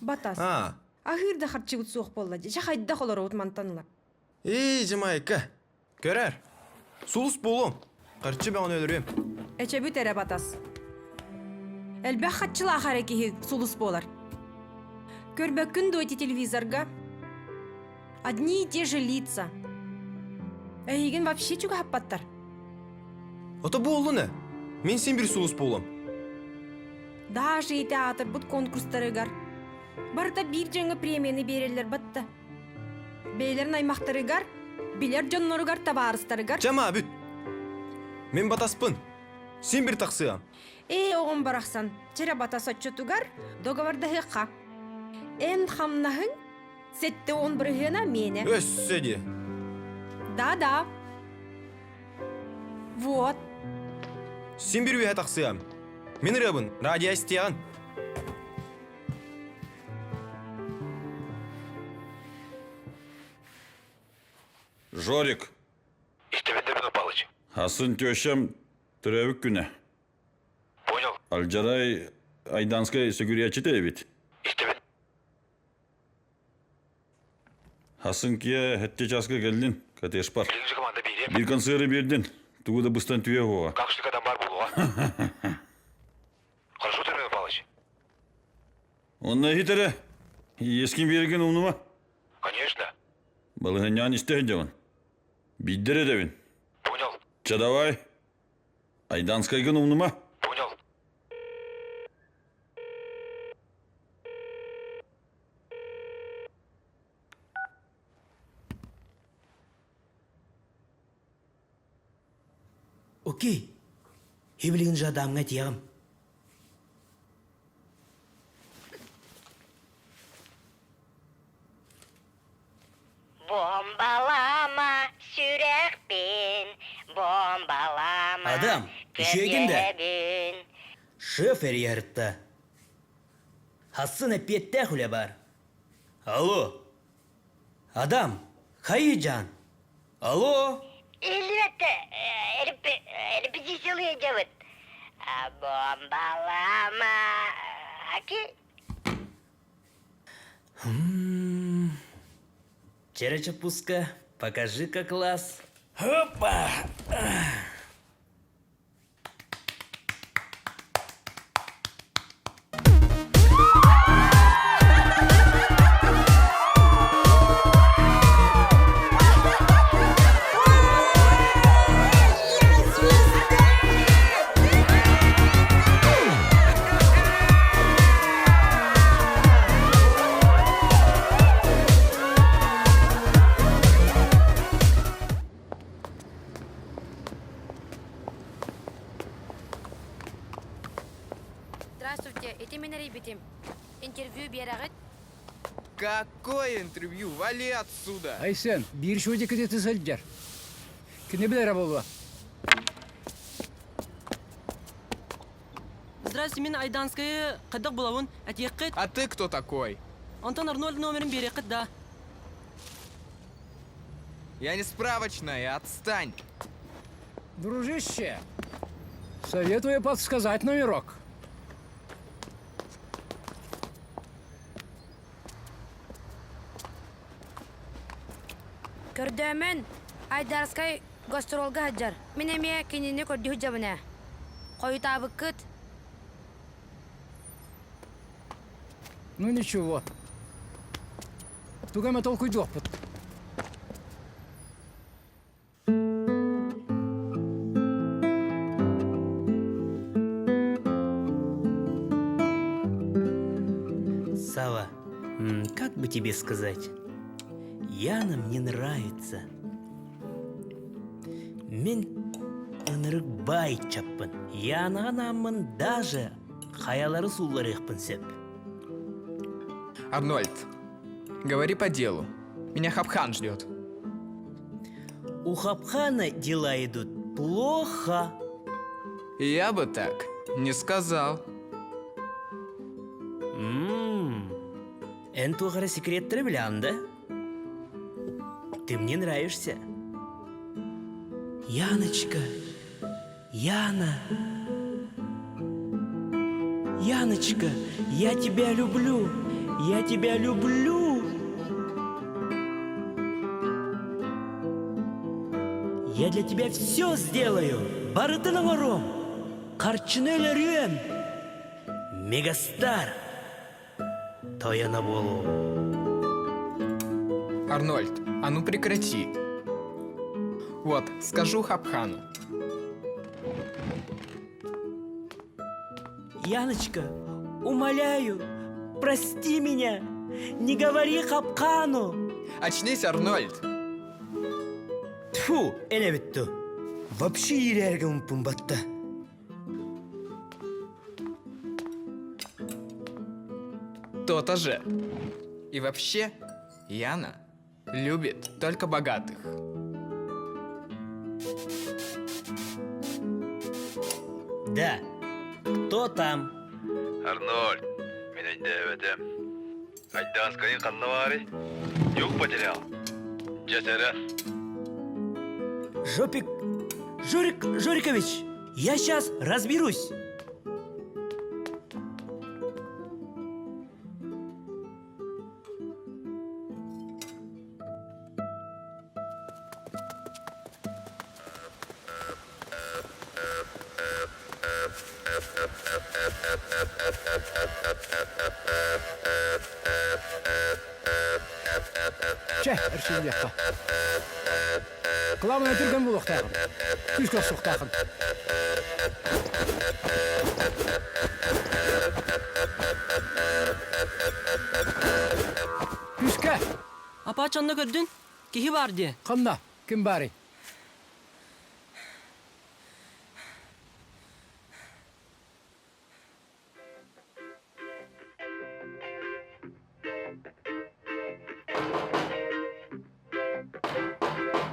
Батас. А. Аһыыр да харчыбыт суох буолла дии. Чэ хайдах олоробут мантан ыла? Эй, Жамайка, көрөр. Сулус буолуом. Харчы бөҕөнү өлөрүөм. Эчэбит эрэ батас. Элбэх хаччылаах эрэ киһи сулус буолар. Көрбөккүн дуо ити телевизорга? Одни и те же лица. Эйигин вообще чугаһаппаттар. Ото буоллун ээ. Мин син бир сулус буолуом. Даже и театрбыт конкурстарыгар барыта биир дьоҥҥо премияны биэрэллэр батта. Бэйэлэрин аймахтарыгар, билэр дьонноругар, табаарыстарыгар. Чама бүт. Мин батаспын. Син бир тахсыам. Ээ, оҕом барахсан, чэрэ бата соччотугар договордаһыахха. Эн хамнаһыҥ 70 бырыһыана миэнэ. Өссө дии. Да-да. Вот. Син bir үөһэ тахсыам. Мин ырыабын, радио истиэҕин. Жорик. Истэбин да Палыч. Асын тещам төрөөбүт күнэ. Понял. Алдьарай Айданскай сүгүрүйээччитэ эбит. Истэбин. Хасын киэ хэтти часка кэллин, катешпар. Билиҥҥи команда биириэм. Биир концеры биэрдин, тугу да быстан түһэ уоҕа. Как что бар буолуоҕа. Хорошо, Семен Павлович. Онно иһит эрэ. Иэскин биэргин умнума. Конечно. Балыһынньаан истэ сылдьабын. Биирдэр эдэбин. Понял. Чэ давай. Айданскайгын умнума. Понял. Окей. Хибилигин жадамҥа этиэҕим. Бомбалама сүрэхпин, бомбалама Адам, үчүгүйгин да? көбүн. Шеф эрийэртэ. Хассын эппиэттээх үлэ баар. Алло. Адам, хайыдьаан? Алло. Элбэттэ репетициялыы дьабыт. Бомбалама аки. Черечепуска, покажи-ка класс. Опа! Здравствуйте, ити мин эрийбитим. Интервью биэрэҕит? Какое интервью? Вали отсюда! Айсен, биир шутикы сылдьар. Кини билэрэ буолуо. Здравствуйте, мин Айданскайы хайдах булабын? Этиэххит? А ты кто такой? Онтон Арнольд номерин биэриэххит да. Я не справочная, отстань! Дружище, советую подсказать номерок. Көрдөөмөн, Айдарскай гастролга сылдьар. Мин эмиэ кинини көрдүү сылдьабын ээ. Хойутаабыккыт. Ну ничего. Тугу эмэ толкуйдуохпут. Сава, как бы тебе сказать? Яна мне нравится. Мин ынырык бай чаппын. Янаҕа нааммын даже хайалары суулларыахпын сөп. Арнольд, говори по делу. Меня Хапхан ждет. У Хапхана дела идут плохо. Я бы так не сказал. М-м. Эн туох эрэ секреттери билэҕин да? Ты мне нравишься. Яночка, Яна. Яночка, я тебя люблю. Я тебя люблю. Я для тебя все сделаю. Барытын оҥоруом. Харчыны өлөрүөм. Мегастар. Тойоно буолуом. Арнольд, а ну прекрати. Вот, скажу Хапхану. Яночка, умоляю, прости меня. Не говори Хапкану. Очнись, Арнольд. Тьфу, эле бүттү. Вообще иирээргэ умпун батта. То-то же. И вообще, Яна любит только богатых. Да. Кто там? Арнольд, мин өйдөөбөтүм. Айдааскайы ханна баарый? Юг потерял. Дьэ сэрэ. Жопик... Жорик Жорикович, я сейчас разберусь. Чэ, эрчиллиэххэ. Кылаабынай түргэн буолуохтаахын. Күүскэ охсуохтаахын. Күүскэ! Апач онно көрдүн? Киһи бар дии. Ханна? Ким баарый?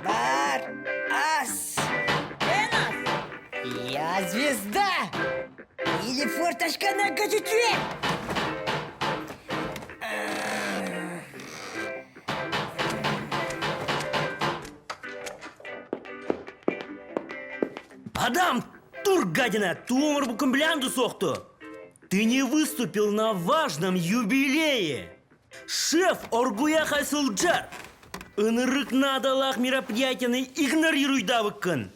Бар, ас! Я звезда! Или форточка на качестве! Адам, тур, гадина, туомар бу кымблянду сохту. Ты не выступил на важном юбилее. Шеф оргуя сылдьар. Ынырык наадалаах мероприятияны игнорируйдаабыккын.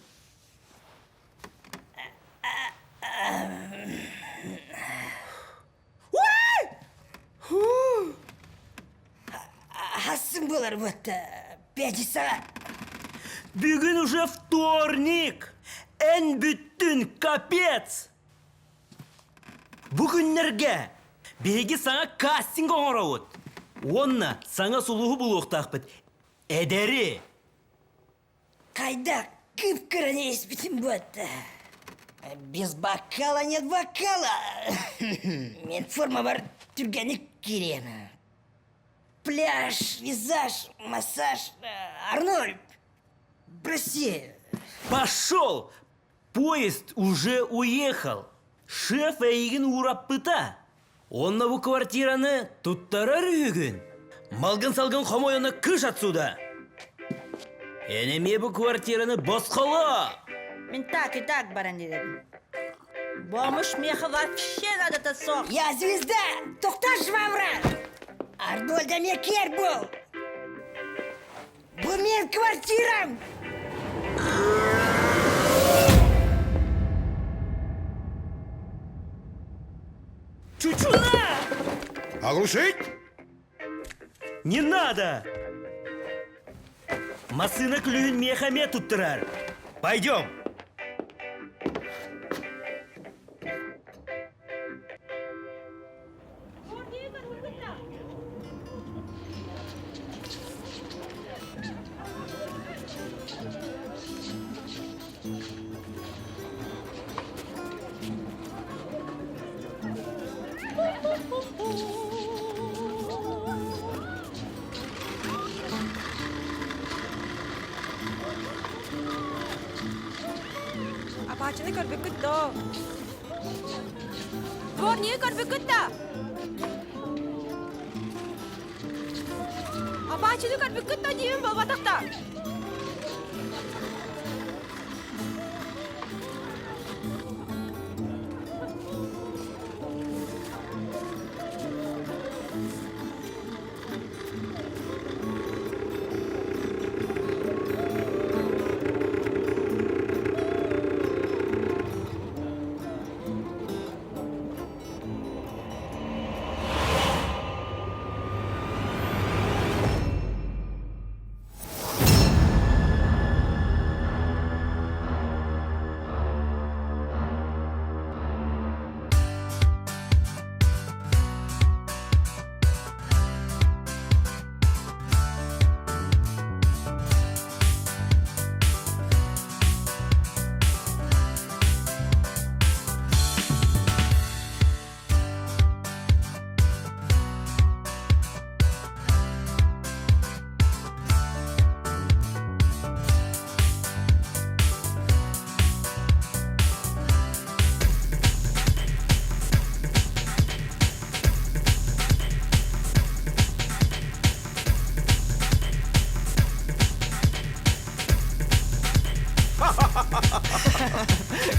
Хассым буолар вот пятницаҕа. Бүгүн уже вторник! Эн бүттүн, капец! Бу күннэргэ биһиги саҥа кастинг оҥоробут. Уонна саҥа сулуһу булуохтаахпыт. Эдэри! Хайдах кып-кыраны испитим буотта. Без бокала нет бокала. Мен формабар түргэнник киириэм. Пляж, визаж, массаж. Арнольд, прости. Пошел! Поезд уже уехал. Шеф эйигин уураппыта. Онно бу квартираны туттарар үһүгүн. Малгын-салгын хомойоно кыш отсюда. Эн эмиэ бу квартираны босхолоо! Мин так и так баран диэбин. Бомж меха вообще надо сох. Я звезда! Тоқтар швабра! Арнольд эмиэ киэр буол! Бу мин квартирам! Чучуна! Оглушить? Не надо! Массыына күлүүһүн миэхэ эмиэ туттарар. Пойдем! Апачыны көрбүккүт доо. Дворнигы көрбүккүт да. Апачыны көрбүккүт да диибин буолбатах да.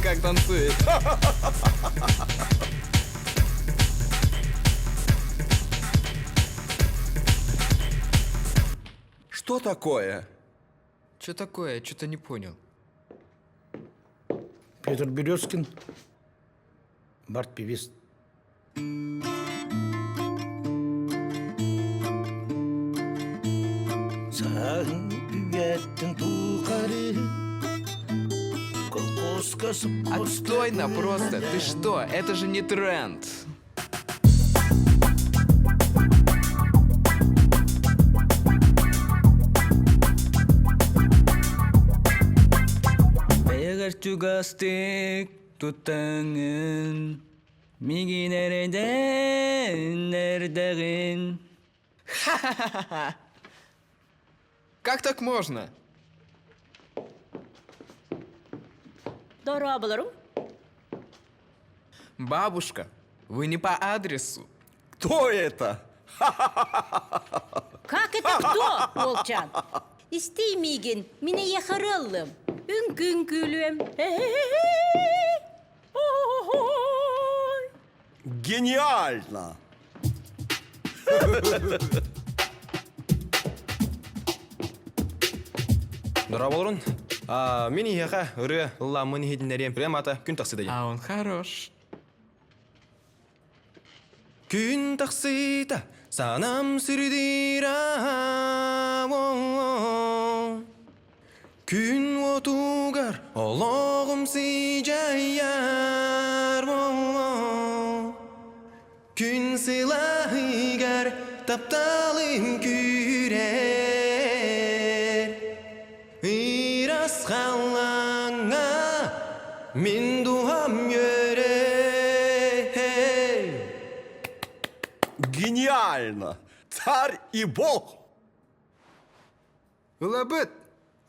Как танцует. Что такое? Что такое? Я что-то не понял. Петр Березкин, бард-певец. Отстойно просто. Ты что? Это же не тренд. Бэйэгэр чугастык туттаҥын Мигин эрэйдээн эрдэҕин Ха-ха-ха! Как так можно? Дорооболорум. Бабушка, вы не по адресу. Кто это? Как это кто, уолчаан? Истиий миигин, мин эйиэхэ ырыаллым. Үҥкүү-үҥкүүлүөм. Гениально! Дорооболорун. А, мин эһиэхэ ырыа ылламмын иһитиннэриэм. Прямо ата күн тахсыта А он хорош. Күн тахсыта санам сүрдиир Күн уотугар олоҕум сыдьайар Күн сылааһыгар тапталым күүрэр Ырас халлааҥҥа мин дууһам үөрэр Гениально! Царь и бог! Ылабыт,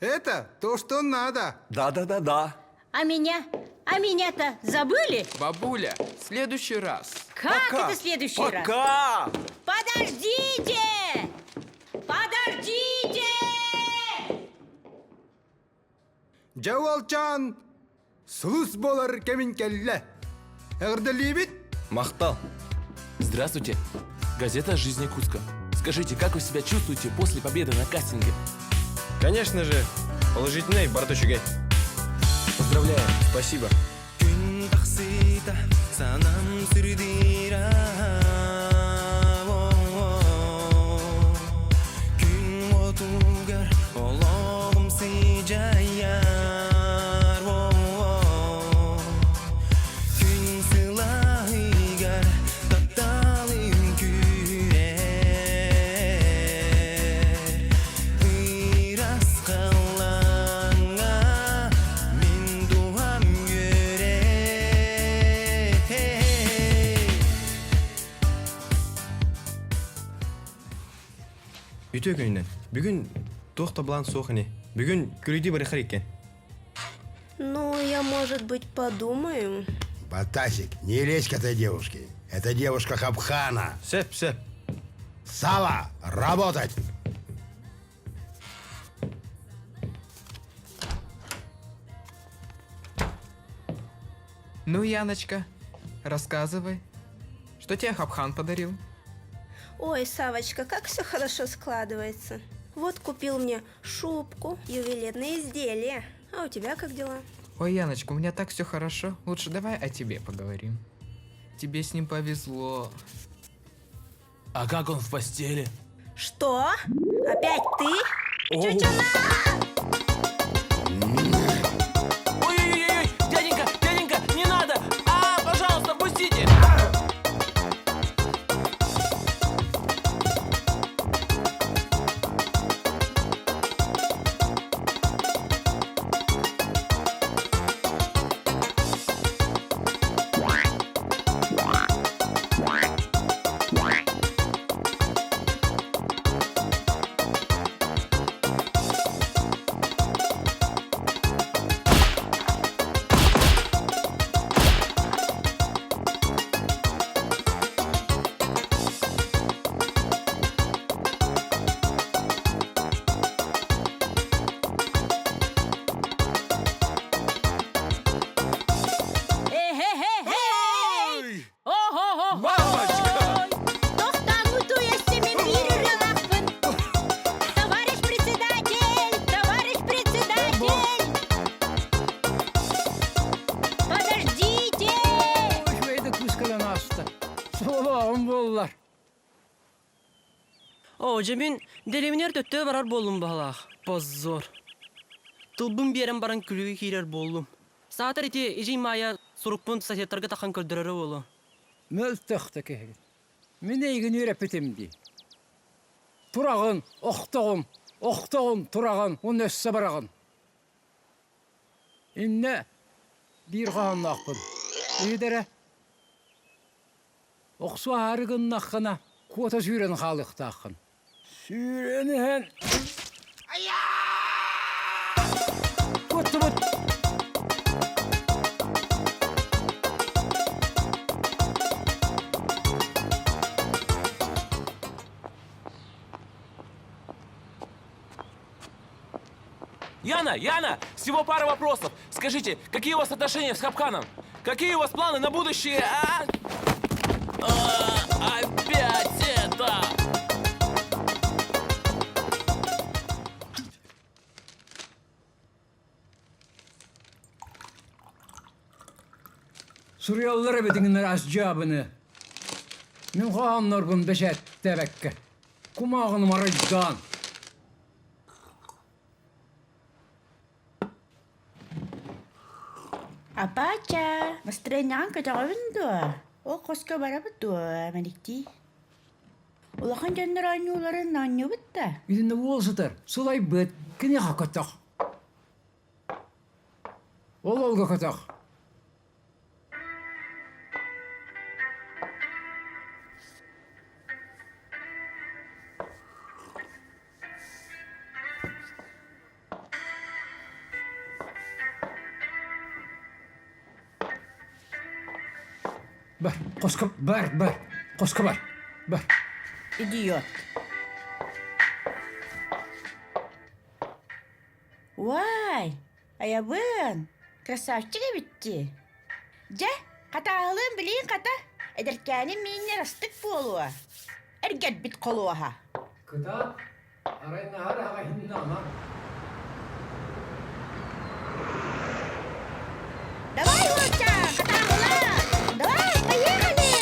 это то, что надо. Да-да-да-да. А меня? А меня-то забыли? Бабуля, в следующий раз. Как Пока. это в следующий раз? Пока! Подождите! Подождите! Дьэ уолчаан, сулус буолар кэмин кэллэ. Эҕэрдэлиибит! Махтал! Здравствуйте. Газета «Жизнь Якутска». Скажите, как вы себя чувствуете после победы на кастинге? Конечно же, положительный барыта үчүгэй. Поздравляем. Спасибо. Күн тахсыыта санам сүрдиир Күн уотугар олоҕум сыдьайар Күн сылааһыгар тапталым күүрэр Ырас халлааҥҥа мин дууһам үөрэр Үтүө күнүнэн. Бүгүн туох да былаан суох ини. Бүгүн күлүйдүү барыхар иккен. Ну, я, может быть, подумаю. Батасик, не лезь к этой девушке. Это девушка Хабхана. Сөп, сөп. Сава, работать! Ну, Яночка, рассказывай. Что тебе Хабхан подарил? Ой, Савочка, как все хорошо складывается. Вот купил мне шубку, ювелирные изделия. А у тебя как дела? Ой, Яночка, у меня так все хорошо. Лучше давай о тебе поговорим. Тебе с ним повезло. А как он в постели? Что? Опять ты? Чучуна! Ой-ой-ой, дяденька, дяденька, не надо! А, пожалуйста, пустите! Оо, дьэ мин дэриэбинэр төттө барар буоллум баһылаах. Позор. Тылбын биэрэн баран күлүгү киирэр буоллум. Саатар ити Эдьиий Маайа сурукпун соседтарга тахан көрдөрөрө буолуо. Мөлтөх да киһигин. Мин эйигин үөрэппитим дии. Тураҕын, охтоҕун, охтоҕун, тураҕын уонна өссө бараҕын. Иннэ биир хоһоонноохпун. Иһит эрэ. Охсуһаары гыннаххына, куота сүүрэн хаалыахтааххын. Сүүрэн иһэн Куоттубут! Яна, Яна, всего пара вопросов. Скажите, какие у вас отношения с Хапканом? Какие у вас планы на будущее? А? А, опять это! Суруйаллар эбитиҥнэр ас дьаабыны. Мин хоһооннорбун бэчээттээбэккэ, кумааҕыны марайдаан. Апача, настроениеҕын көтөҕөбүн дуо? Ол хоско барабыт дуо, мэниктии? Улахан дьоннор оонньууларын оонньуубут да? Итиннэ уол сытар, сылайбыт, киниэхэ көтөх. Ол олго көтөх. Бар, хоско бар, бар, хоско бар, бар. Идиот. Уай, айабын, красавчик эбит дии. Дьэ, хатааһылыын билиин хата, эдэркээним мииннэр астык буолуо. Эргэрбит холуоһа. Кытаат, арай наһаар аҕаһыннаама. Давай, уолчаан, хатааһыла! Давай, поехали!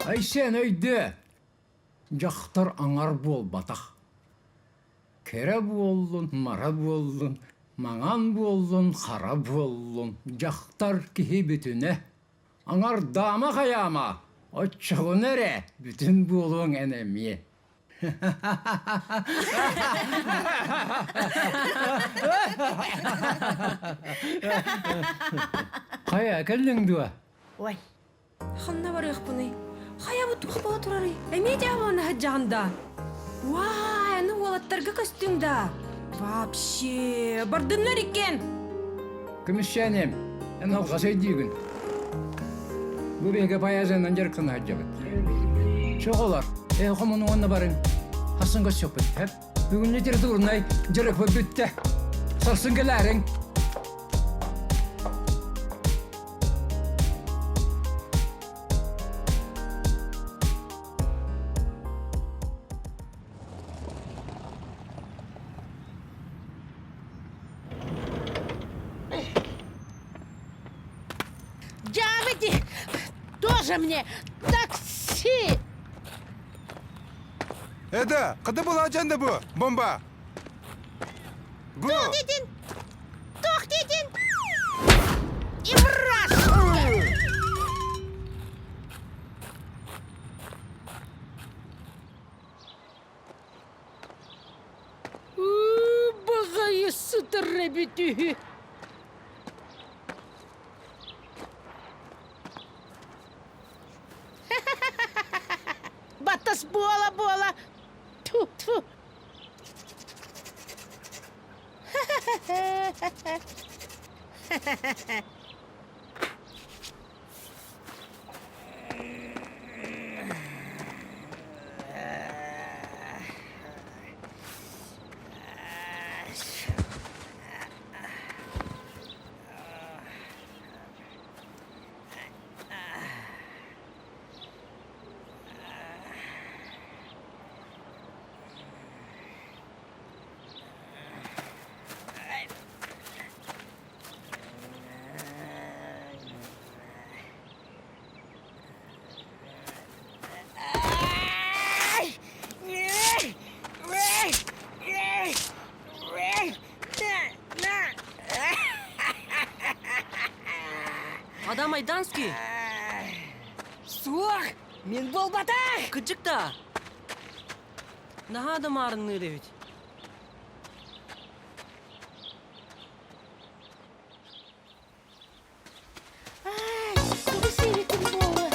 Айсен өйдөө! Дьахтар аҥар буолбатах. Кэрэ буоллун, мара буоллун, маҥан буоллун, хара буоллун, дьахтар киһи бүтүнэ. Аҥардаама хайаама, оччоҕуна эрэ бүтүн буолуоҥ эн эмиэ. Хайа, кэллиҥ дуо? Ой. Ханна барыахпыный? Хайа бу туох буола турарый? Эмиэ дьаабылана сылдьаҕын да? Уай, аны уолаттарга көстүҥ да? Вообще, бардыннар иккиэн! Көмүсчээним, эн алҕас өйдүүгүн. Бу биһиги поэзиянан дьарыктана сылдьабыт. Чоҕолор, эн хомуну уонна барыҥ. Хассын көрсүөхпүт, хэп? Бүгүн литературнай дьарыкпыт бүттэ. Сарсын кэлээриҥ. Дьаабыти, тоже мне такси! Это, қыды бұл ажанды бу, бомба. Бу. Туох дедин? Туох дедин? Иврашка! Баҕайы сытар эбит үһү. Батас буола-буола. Тьфу, тьфу. Адам Айданский! Суох! Мин буолбатах! Кырдьык да! Наһаа да маарынныыр эбит. Тугу сиэбитим буолуо?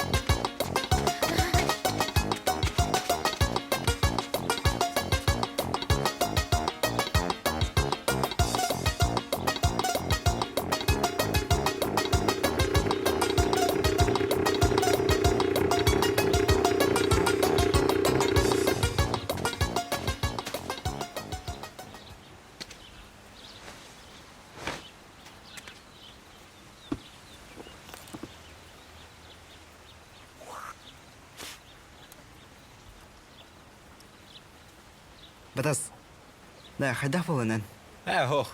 Батас, да, хайдах буоланан? Ээ, ох.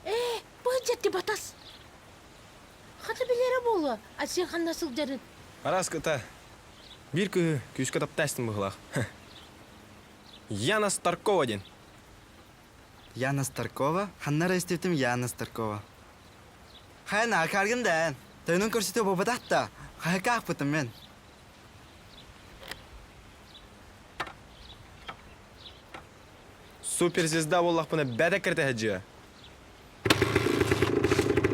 Ээ, бу дьэтти Батас. Хата билэрэ буолуо, Айсен ханна сылдьарын. Араас кыта. Биир кыһы күүскэ таптаастым быһылаах. Яна Старкова диэн. Яна Старкова? Ханна эрэ истибитим Яна Старкова. Хайа наакааргын да эн. Тойонун көрсүтэ буолбатах да, хаһыкка аахпытым мен. Суперзвезда буоллахпына бэдэ кэртэһэдьиэ.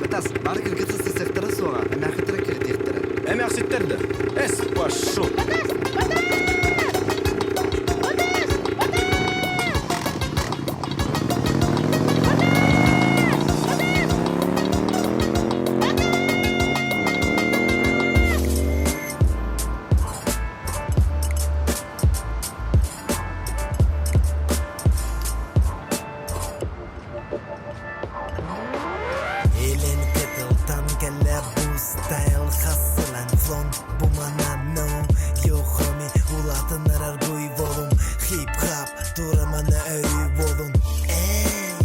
Батас, бары кыргыты сысыахтара суоҕа, эмээхиттэрэ кирдиэхтэрэ. Эмээхситтэр да. Эс, пошел! Батас! Батас! Батас! Батас! Илин кытылтан кэлэ бу стайл хассылан флон бу манан Yo homie улаатыннарар буй болун Хип-хап турамана өрүү болун Эй,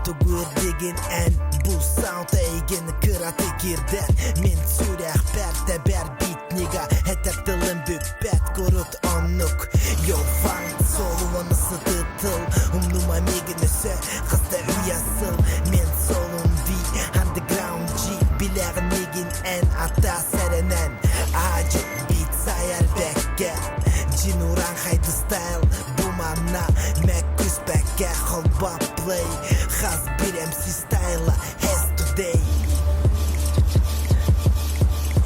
тугу эрдигин эн бу саунд эйгин кыраты кирдер Мин сүрэхпэр тэбэр битнига этэр тылым бүппэт курут оннук Yo фанк солуону сытытыл Умнума мигин өсө хаста үйэ сыл Мен солум V underground G билэҕин мигин эн ата сэрэнэн Аажык бит сайар бэккэ Джин уран хайды стайл бу манна Мэк күспэккэ холба play Хас бир MC стайла has today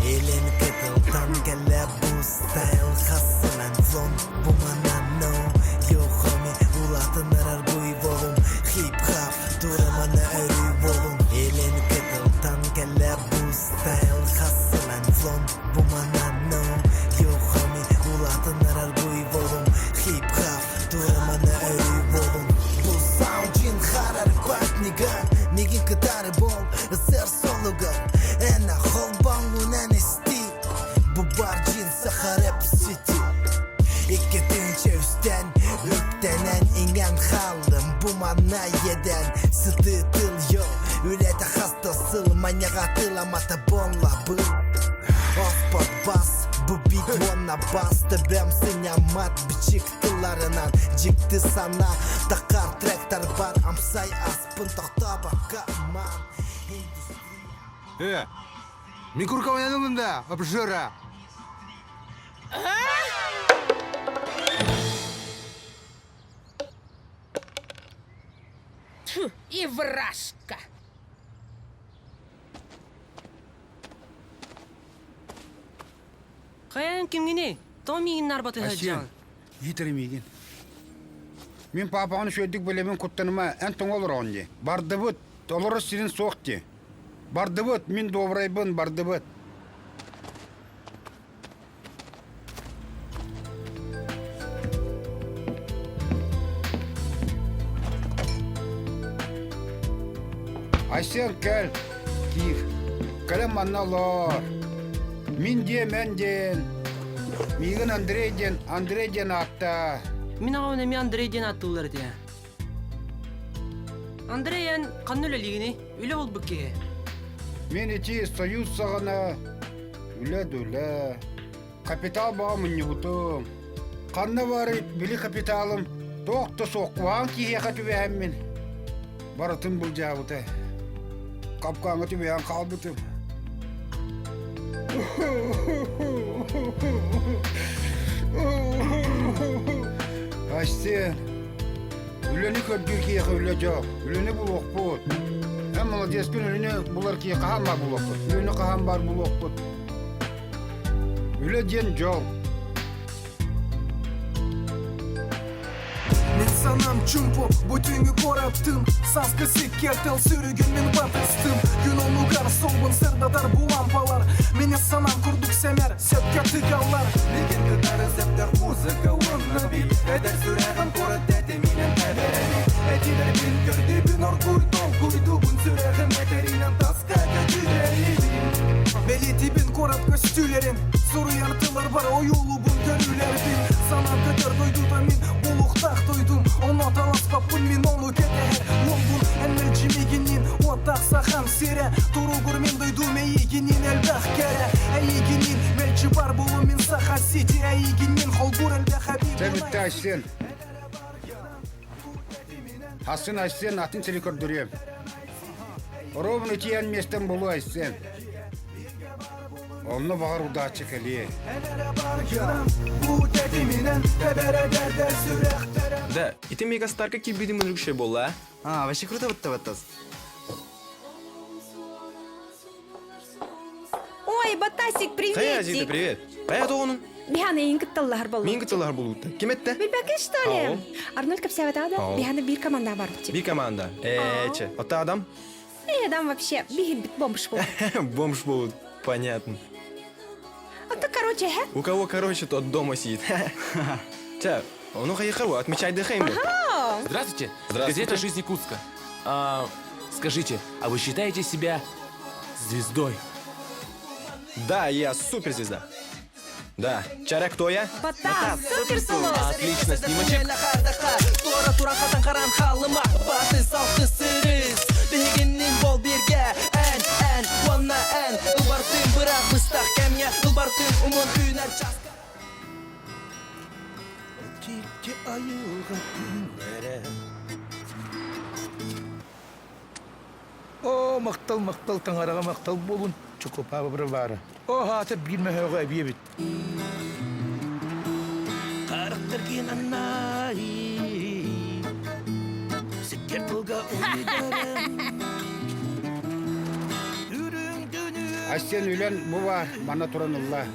Илин кытылтан кэлэ бу стайл Хассынан флон бу манан no Yo homie улаатыннарар буй болум Хип-хап турамана өрүү болун Илин кытылтан кэлэ бу стайл Хассынан флон бу манан no Yo homie улаатыннарар буй болум Хип-хап турамана өрүү болун Бу саунд жин харар батнига Мигин кытары бол сэр солугар Эна холбоҥунан исти Бу бар жин Саха Рэп Сити Икки үстэн үктэнэн иҥэн хааллым Бу манна иэдэн сытыы тыл йо Үлэтэ хаста сыл манньаҕа тыламата бонлабыл Оспот бас бу бит уонна бас Төбөм сынньаммат бичик тылларынан Дьикти санаа таххар тректар бар Амсай аспын тохтообокко ман Э, мин куркабынан ыллым да, обжора. Тьфу, и вражка! Хайаан кимҥиний? Тоҕо миигин нарбаты Айсен, сылдьаҕын? иитэр миигин. Мин паапаҕын үчүгэйдик билэбин куттаныма, эн тоҥо олороҕун дии. Бардыбыт, олорор сирин суох дии. Бардыбыт, мин добрайбын, бардыбыт. Айсен кэл, киир. Кэлэн манна олоор. Мин диэн, мен диэн. Миигин Андрей диэн, Андрей диэн ааттаа. Мин аҕабын эмиэ Андрей диэн ааттыыллар этэ. Андрей эн ханна үлэлиигиний? Үлэ булбут киһи. Мин ити Союз саҕана үлэ да үлэ. Капитал баҕа мунньубутум. Ханна барый били капиталым туох да суох куһаҕан киһиэхэ түбэһэммин барытын былдьаабыта. Капкаҥҥа түбэһэн хаалбытым. Айсен, үлэни көрдүүр киһиэхэ үлэ дьол, үлэни булуохпут. Эн молодецкын үлэни булар киһи хаһан баар булуохпут, үлэни хаһан баар булуохпут. Үлэ диэн дьол. Мин санам чумпу, бу түүҥҥү куораттым Сааскы сиккиэртэл сүрүгүн мин батыстым Күн оннугар солбун сырдатар бу лампалар Мини санам курдук сэмэр, сөпкө тыгаллар Мигин кытары сөптөөх музыка уонна бит Эдэр сүрэҕим куорат тэтиминэн тэбэрэбит Этилэрбин көрдүүбүн оргууй толкуйдуубун Сүрэҕим этэринэн таска көтүрэрибин Бэлиэтибин куорат көстүүлэрин Суруйар тылларбар ойуулуубун көрүүлэрбин Санаам көтөр дойдута мин булуохтаах дойдум Онно таласпаппын мин ону кэтэһэр уолбун Эн мэлдьи миигинниин уоттаах сахам сирэ Туругур мин дойдум эйигинниин элбэх кэрэ Эйигинниин мэлдьи бар буолум мин Саха Сити Эйигинниин холбуур элбэх эбии Чэ бүтте Айсен. Хасын Айсен атын сири көрдөрүөм. Ровно тиийэн миэстэм булуо Айсен. Онно баҕар удааччы кэлиэ. Да, ити мегастарка киирбитим үнүрүкшэ буолла, а? А, вообще круто бытта баттас. Ой, Батасик, Хайа, приветик! Азита, привет. Хайа тоҕонун? Биһаны эйин кытталлаһар боллу. Мин кытталлаһар болуутта. Ким этте? Билбэккин, что ли? Арнольд кэпсээбэтэ Ау. Биһаны биир команда бар бит. Би команда. Эче. Ота адам? Э, адам вообще бихин бит бомж был. Бомж болут. Понятно. А то, короче, хэ? У кого короче, тот дома сидит. Ча, ну хайхару, отмечай дыхаем. Ага. Здравствуйте. Здравствуйте. Газета «Жизнь Якутска». А, скажите, а вы считаете себя звездой? Да, я суперзвезда. Да. Чара, кто я? Батас, супер сулус. Отлично, снимочек. Туора туран хатан харан халыма Баты салты сырыс Биһигиннин бол бирге Эн, эн, уонна эн Ылбартын быраах быстах кэмҥэ Ылбартын умун үүнэр часка Тикти айылға күннері. О, мақтал, мақтал, таҥараҕа мақтал буолун, чукупаба бара. О, хаата биир мөһөөҕө эбиэбит. Характер аннай Сиккер тылга Айсен үлэн бу бар, манна туран ылла.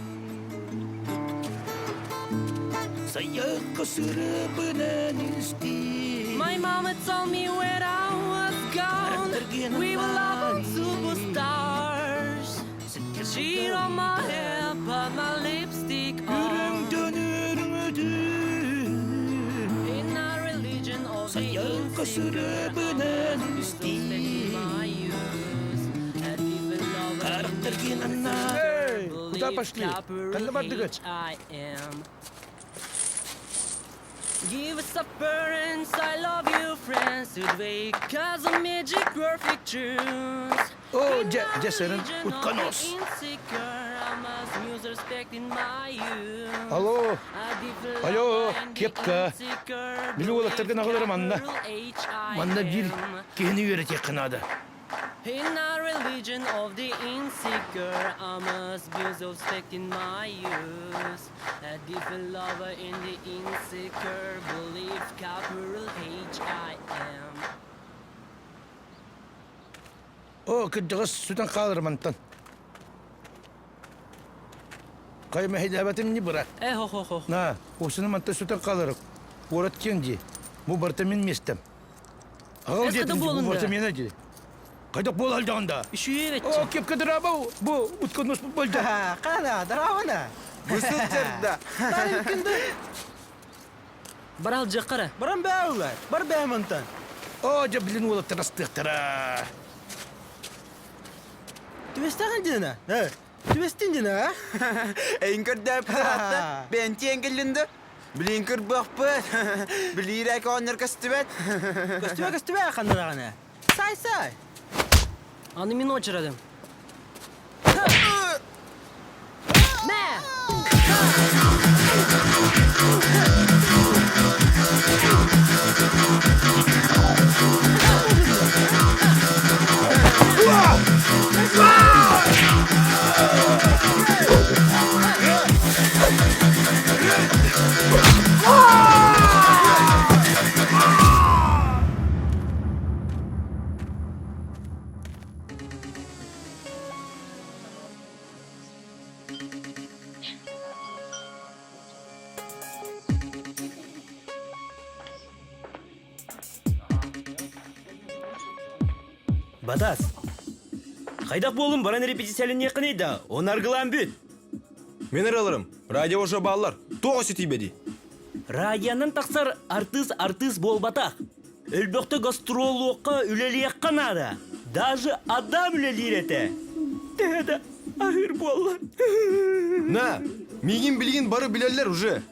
Сайыққа сырыбынан исти My mama told me when I was gone, we were love superstars. She on my hair, put my lipstick on. In our religion of the Сайыққа insecure, сырыбынан исти my youth. A different lover in the Эй, куда пошли? Ханна бардыгыт? H-I-M. Give us a parents, I love you, friends. Today, cause of magic perfect tunes. О, дьэ, дьэ сэрэн, утконос. Insecure, I must use respect in my youth. Алло, алло, кепка. Били уолаттаргын аҕаларым манна. Манна биир киһини үөрэтиэххэ наада. In our religion of the insecure, I must be respect in my youth. A different lover in the insecure belief, capital H-I-M. О, кырдьаҕас сүтэн хаалар мантан. Хайа мэһэйдээбэтим ини быраат. Э, хо-хо-хо. На, осыны мантан сүтэн хаалар. Куорат киэҥ дии. Бу барыта мин миэстэм. Аҕал Эс диэтим кыда дии, бу буолун барыта да. миэнэ дии. Хайдах буола сылдьаҕын да? Үчүгэй О, кепка дыраба бу утконос больда. Қана, дыравана. Бу сылдьарда. Барал жаккара. Баран бәулар, бар бәмонтан. О, дьэ, блин, уолаттар астыахтара. Түбестәгән дина? Э, түбестин дина, а? Эйин көрдөп атта. Бентиэн келлинди. Билин көрбөхпүт. Билиирэ көөннөр көстүбэт. Көстүбэ көстүбэ ханнарагана. Сай сай. Аны мин очередим. Батас. Хайдах буолун баран репетицияланыаххыный да, он аргылаан бүт. Мин ырыаларым, радио уже бааллар. Туох өссө тиийбэдий? Радионан тахсар артыыс артыыс буолбатах. Өлбөхтө гастроллуохха үлэлиэххэ наада. Даже Адам үлэлиир этэ. Төһө да аһыыр буолла. На, миигин билигин бары билэллэр уже.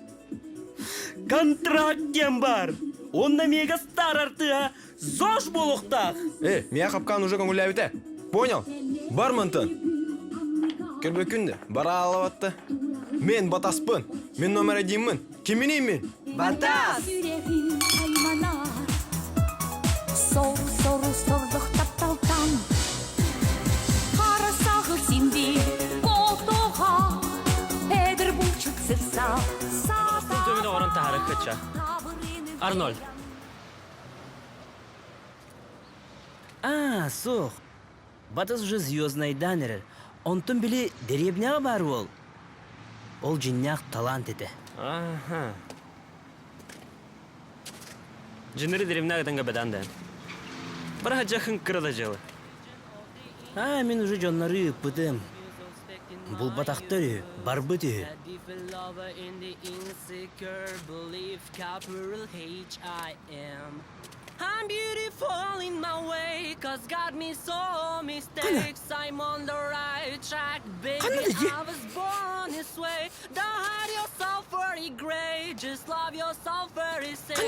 Контракт диэн бар. Онно мега стар артыыһа ЗОЖ буолуохтаах. Э, миэхэ хапкаан уже көҥүллээбитэ. Понял? Бар мантан. Көрбөккүн да, бара алабатта. Мен батаспын. Мен номер одинмын. Киминий мин? Батас! Сор, сор, сордох тапталтан Хара сағыл сенде Котоға Эдір булчук сырса Төмені орын тахары кыча. Арнольд. А, суох. Батас уже звезднайдаан эрэр. Онтон били дэриэбинэҕэ баар уол. Ол дьиннээх талант этэ. Аха. Дьыныры дэриэбинэҕэ гытанга бэдаан да. Бараха дьахын кыра да дьыала. А, мин уже дьоннору ыыппытым. Булбатахтар үһү, барбыт үһү. I'm beautiful in my way, cause got me so mistakes. I'm on the right track, baby. I was born this way. Don't hide yourself very great, just love yourself very safe.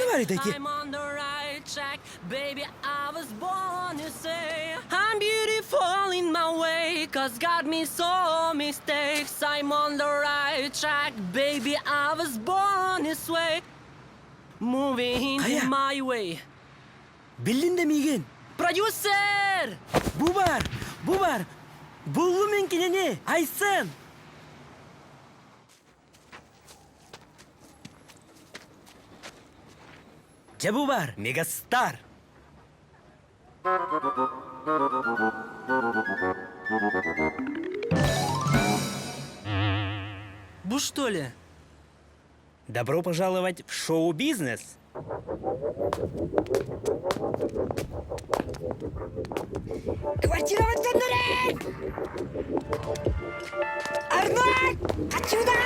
I'm on the right track, baby. I was born this way. I'm beautiful in my way, cause got me so mistakes. I'm on the right track, baby. I was born this way. Moving Хайа? my way. Биллин да миигин? Продюсер! Бу бар! Бу бар! Буллум мин кинини! Айсен! Дьэ бу бар! Мегастар! Бу что ли? Добро пожаловать в шоу-бизнес! Квартирабыт төннөрөн! Арнольд! Отсюда!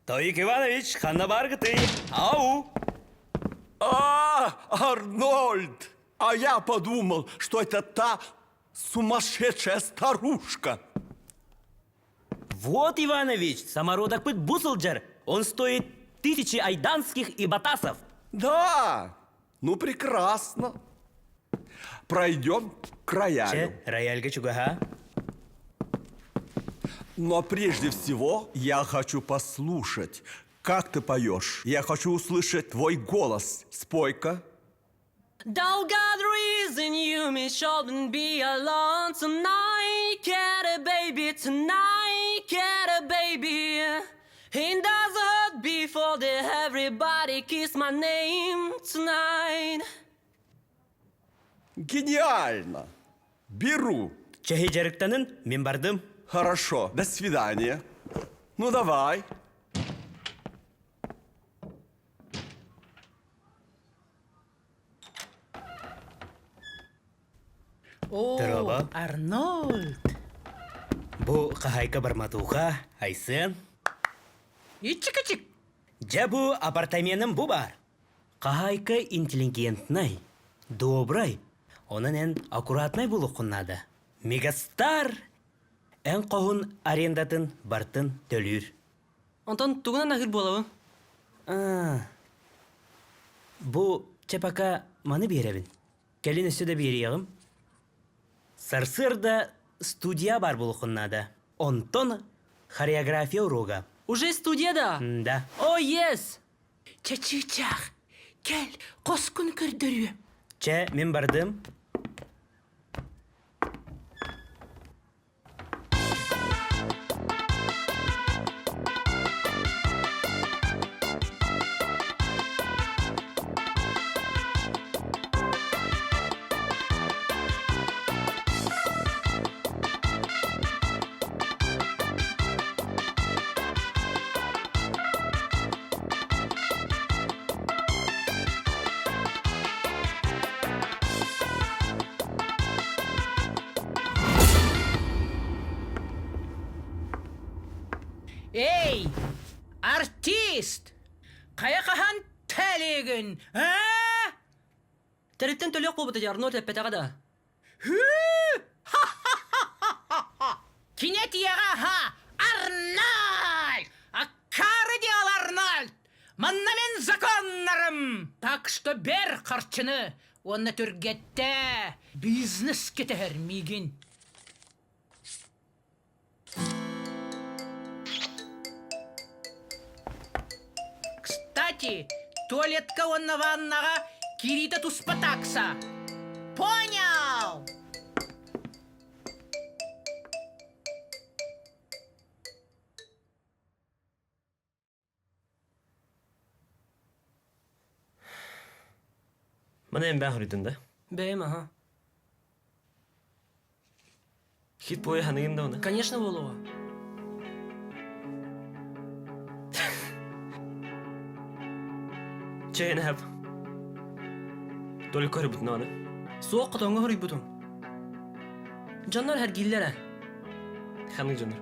Тоик Иванович, ханна баргыты! Ау! А, Арнольд! А я подумал, что это та сумасшедшая старушка. Вот, Иванович, самородок пыт бусылджар. Он стоит тысячи айданских и батасов. Да, ну прекрасно. Пройдем к роялю. Че, рояльга чугаха? Но прежде всего я хочу послушать, как ты поешь. Я хочу услышать твой голос. Спой-ка. Don't got reason you may shouldn't be alone tonight. Get a baby tonight. Get a baby. It does hurt before the everybody kiss my name tonight. Гениально! Беру. Чэһи дьарыктанын, мин бардым. Хорошо, до свидания. Ну давай. О, Дороба. Арнольд! Бу хаһайка барматуха, Айсен. Ичик-ичик! Дьэ бу апартаменым бу бар. Хаһайка интеллигентнай, добрай, онон эн аккуратнай буолуоххун наада. Мегастар эн хоһун арендатын бартын төлүүр. Онтон тугунан аһыыр буолабын? А, бу чэ пока маны биэрэбин. Кэлин өссө да биэриэҕим. Сарсыарда студия баар буолуоххун наада. Онтон хореография уруога. Уже студия да? Да. О, yes! Чэ, чыычаах, кэл, хоскун көрдөрүөм. Чэ, мин бардым. Эй, артист! Хайа хаһан тэлигин, а? Тэриттэн төлүөх буолбута дии, Арнольд эппэтэҕэ да. Кини этиэҕэ ха Арнольд! Аккаары диэл Арнольд! Манна мин законнарым! Так что бер харчыны уонна түргэттээ! Бизнес кэтэһэр миигин. Кстати, туалетка уонна ваннаҕа киириитэ туспа такса. Понял? Маны эн бээх үрүтүн да? Бэйэм, аха. Хит буойа ханыгын да оны? Конечно буолуоҕа. Чэ, эн Только көрбүтүн оны. Суох хотоҥҥо хоруйбутум. Дьоннор эргииллэрэ. Ханнык дьоннор?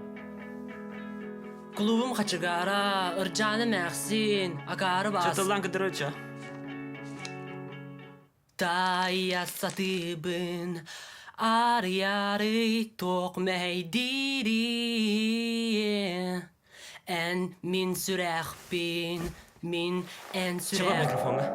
Кулуубум хачыгаара, ырдьааны эмээхсин, акаары баас. Чатыллаан кытырыча. Таайа сатыыбын, арый-арый туох мэһэйдиирий? Эн мин сүрэхпин, мин эн Чего сүрэх... микрофоҥҥа?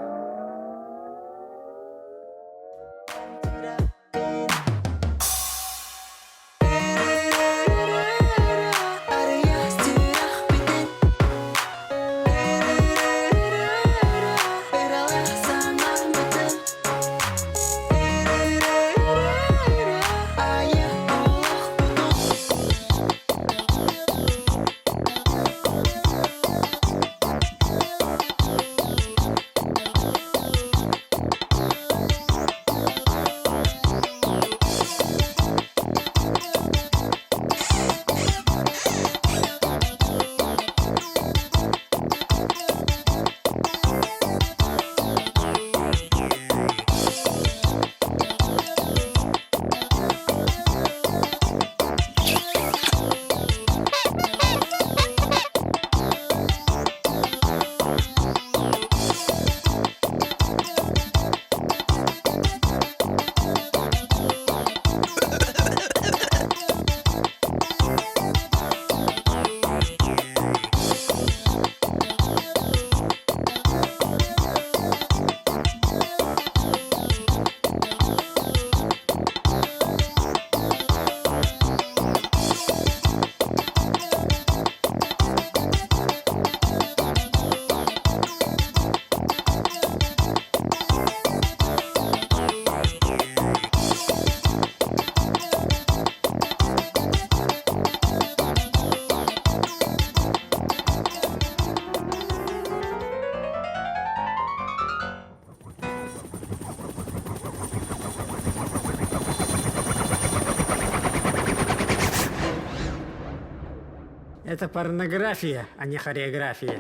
Это порнография, а не хореография.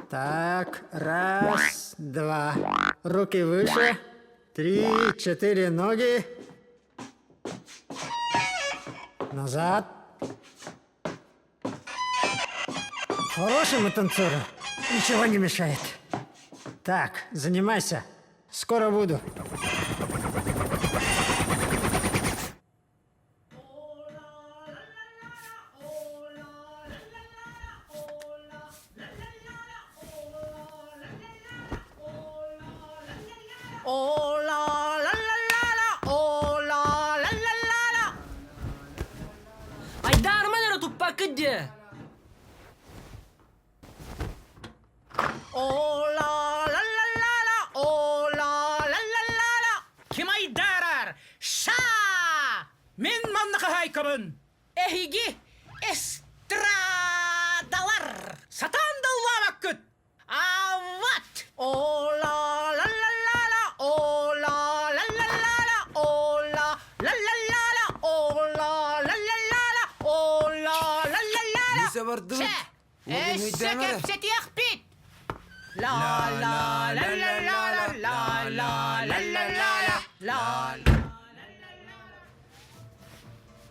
Так, раз, два. Руки выше. Три, четыре ноги. Назад. Хорошему танцору ничего не мешает. Так, занимайся. Скоро буду. Ола ла ла ла ла, ола ла ла ла ла. Айдаарыман эрэ туппаккыт диэ! Ола ла ла ла ла, ола ла ла ла ла. Ким айдаарар? Ша! Мин манна хаһаайкабын. Эһиги эстрадалар. Сатаан да ыллаабаккыт. А вот! Ола ла ла ла ла, ола ла ла ла ла, ола ла ла ла ла, ола ла ла ла ла, ола ла ла ла ла. Миса бардыбыт. Өссө Уолун өйдөөн эрэ. кэпсэтиэхпит. Ла ла ла ла ла ла ла ла ла ла ла ла.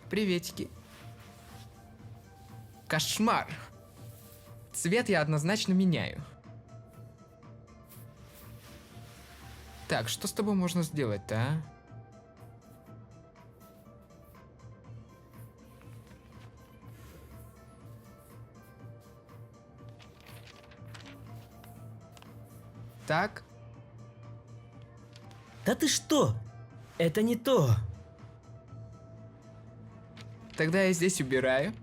Приветики. Кошмар! Цвет я однозначно меняю. Так, что с тобой можно сделать-то, а? Так? Да ты что? Это не то. Тогда я здесь убираю.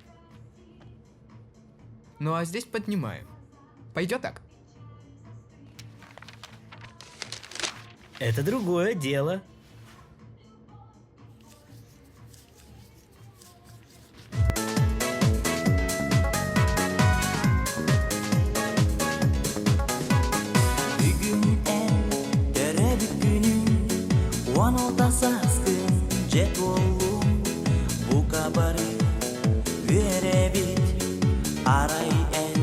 Ну а здесь поднимаю. Пойдет так? Это другое дело. Бүгүн эн төрөөбүт күнүҥ Уон алта сааскын дьэ туоллуҥ Бука бары үөрэбит Арай эн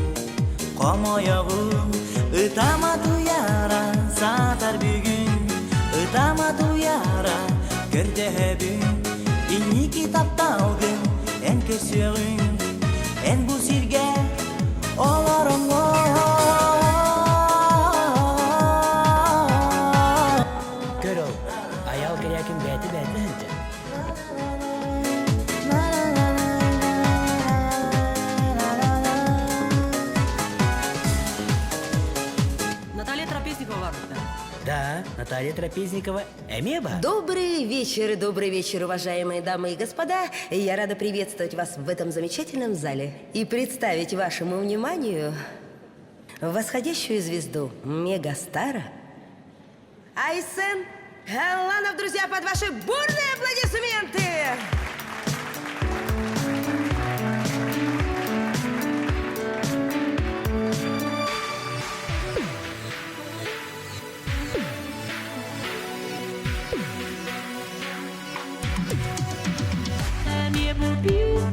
хомойоҕун Ытама туйаара саатар бүгүн Ытама туйаара көрдөһөбүн Инники тапталгын эн көрсүөҕүҥ Эн бу сиргэ олороҥҥун Көр ол, Айаал Кэрээкин бэйэтэ-бэйэтинэ сылдьар. Наталья Трапезникова бар Да, Наталья Трапезникова эмиэ баар. Добрый вечер, добрый вечер, уважаемые дамы и господа. Я рада приветствовать вас в этом замечательном зале и представить вашему вниманию восходящую звезду Мегастара Айсен Галанов, друзья, под ваши бурные аплодисменты! Эмиэ бу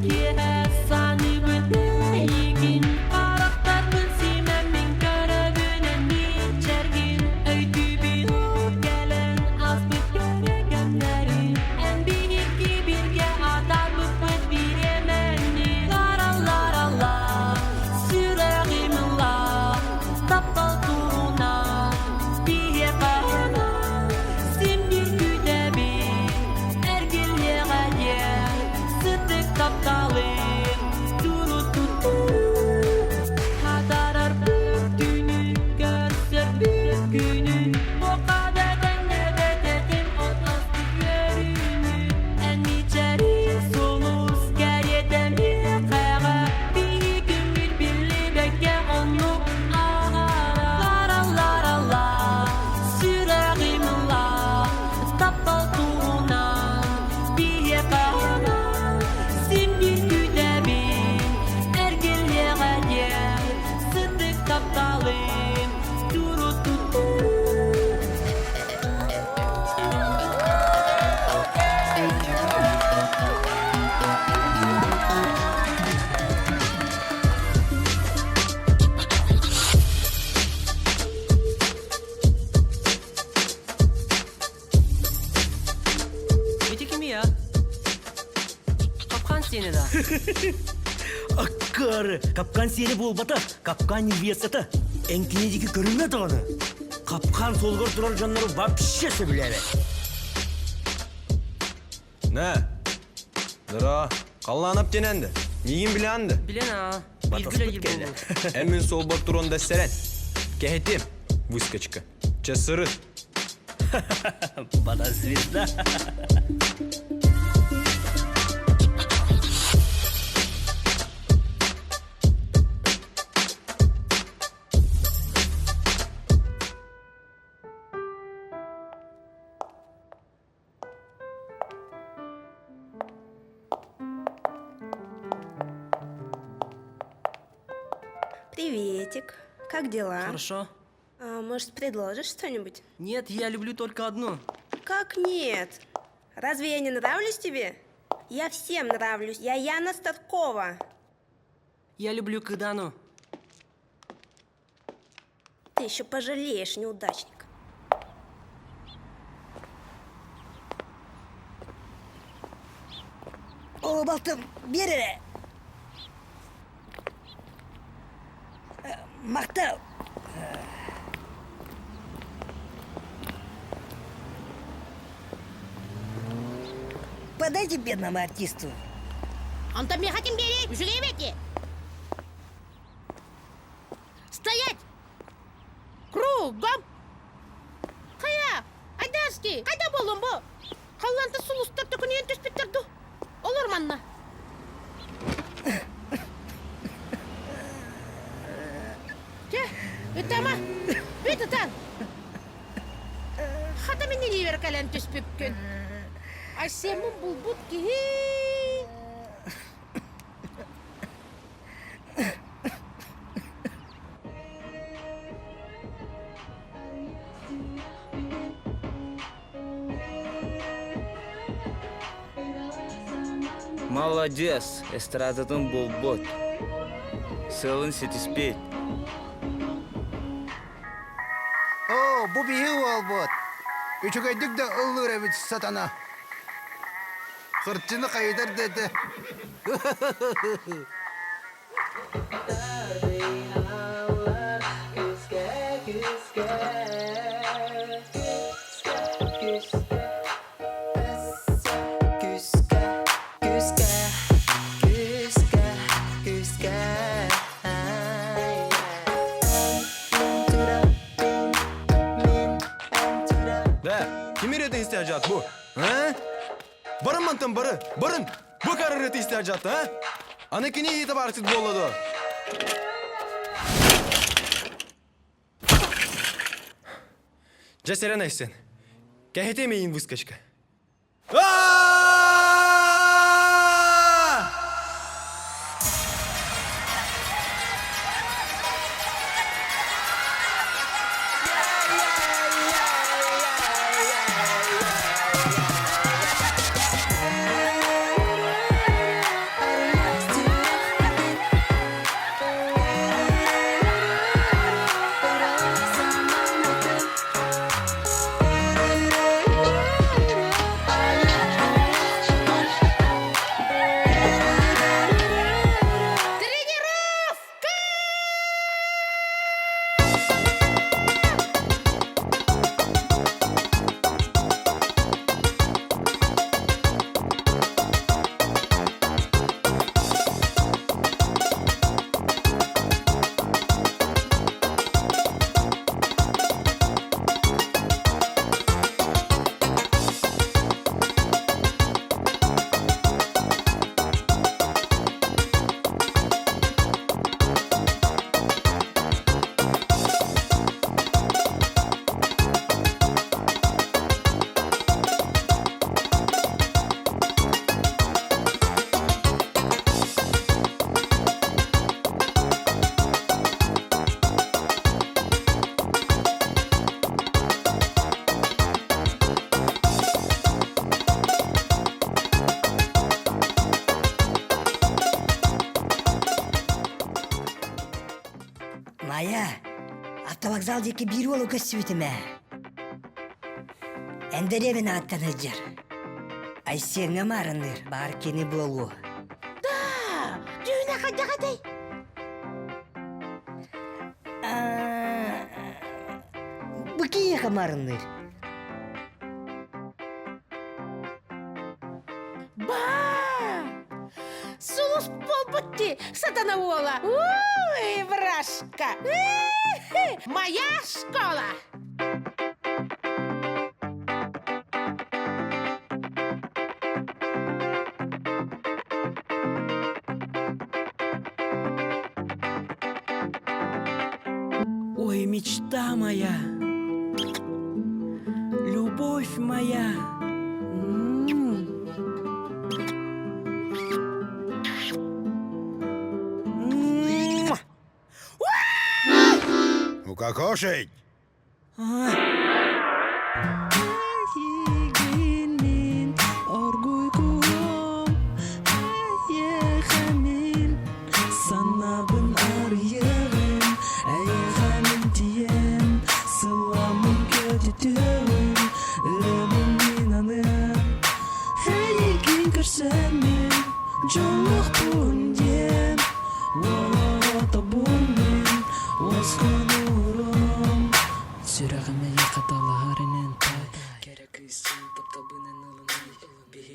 киэһэ саныыбын эйигин Харахтарбын симэммин көрөбүн эн мичээргин Өйдүүбүн ол кэлэн ааспыт кэрэ кэмнэри Эн биһикки бииргэ атаарбыппыт бириэмэни Лара-лара-ла, сүрэҕим ылла Таптал туһунан биһиэхэ Син биир күүтэбин эргиллиэҕэ диэн Сырдык тапталым туру-туту Хатарарбыт түүнү көрсөрбүт күнү Туохха да тэҥнээбэт этим ол астык үөрүүнү Эн мичээрин сулус кэриэтэ миэхэҕэ Биһи күммүт биллибэккэ оннук Лара-лара-ла, сүрэҕим ылла, таптал туһунан биһиэхэ син биир күүтэбин, эргиллиэҕэ диэн сырдык тапталым туру-туту. Ити кимий а? Капкан сиэнэ да? Аккары, капкан сиэнэ буолбата, капкан невестата. Эҥкини диэки көрүмэ даҕаны. Капкан суолугар турар дьоннору вообще сөбүлээбэт. Нэ? Дара, халлаанап тененди. Миигин билээн Билэн аа. Батаспыт кэллэ. Эн мин суолбар туран да сэрэн. Кэһэтим, выскочка. Чэ сырыт. Батас звезда. Приветик. Как дела? Хорошо. А, может, предложишь что-нибудь? Нет, я люблю только одну. Как нет? Разве я не нравлюсь тебе? Я всем нравлюсь. Я Яна Старкова. Я люблю Кыдану. Ты еще пожалеешь, неудачник. Оо, балтым, биэр эрэ. Махтал. Подайте бедному артисту. Онтон миэхэ ким биэриэй? Үчүгэй эбээт Стоять! Кругом! Хайа, Айдарский, хайда буоллун бу? Халлаанта сулустар төкүнүйэн түспүттэр дуу? Олор манна. Чэ, ытама, бүт ытан. Хата мин илиибэр кэлэн түспүккүн. Айсеммын булбут киһи. Молодец, эстрадатын булбут. Сыалын ситиспит. Оо, бу биһи уолбут. Үчүгэйдик да ыллыыр эбит сатана. Хырчыны хайытар да этэ. Да, ким эрэ истэ бу? А? Барын мантан бары, барын! Бу карырыт истэ а? Аны кини иитэ барсыт буолла дуо? Дьэ сэрэн Айсен, кэһэтиэм эйиин выскочка. Тренировка! Майа, автовокзал диэки биир уолу көстүбүтүм ээ. Эн дэриэбин ааттан сылдьар. Айсеҥҥа маарынныыр, баар кини буолуо. Да, дьүһүнэ хайдах этэй? Бу киһиэхэ маарынныыр. Ба! Сулус буолбут дии, сатана уола! Уй, вражка! Моя школа! Ой, мечта моя, любовь моя. М. Муа! Укакошить!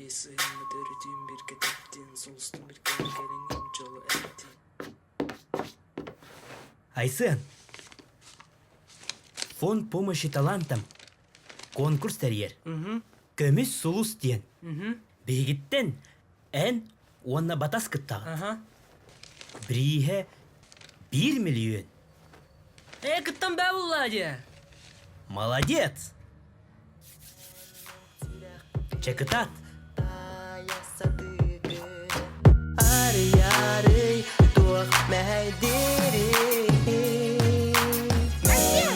Сыһыаммыт өрүтүн биргэ тэптин, сулустун биргэ кэлиҥ дьолу эптин. Айсен, фонд помощи талантам конкурс тэрийэр. Көмүс сулус диэн. Биһигиттэн эн уонна Батас кыттаҕыт. Бирииһэ биир миллион. Ээ, кыттан бээ булла дии. Молодец! Чэ, кытаат! Арый-арый, туох мэһэйдиирий? Майя!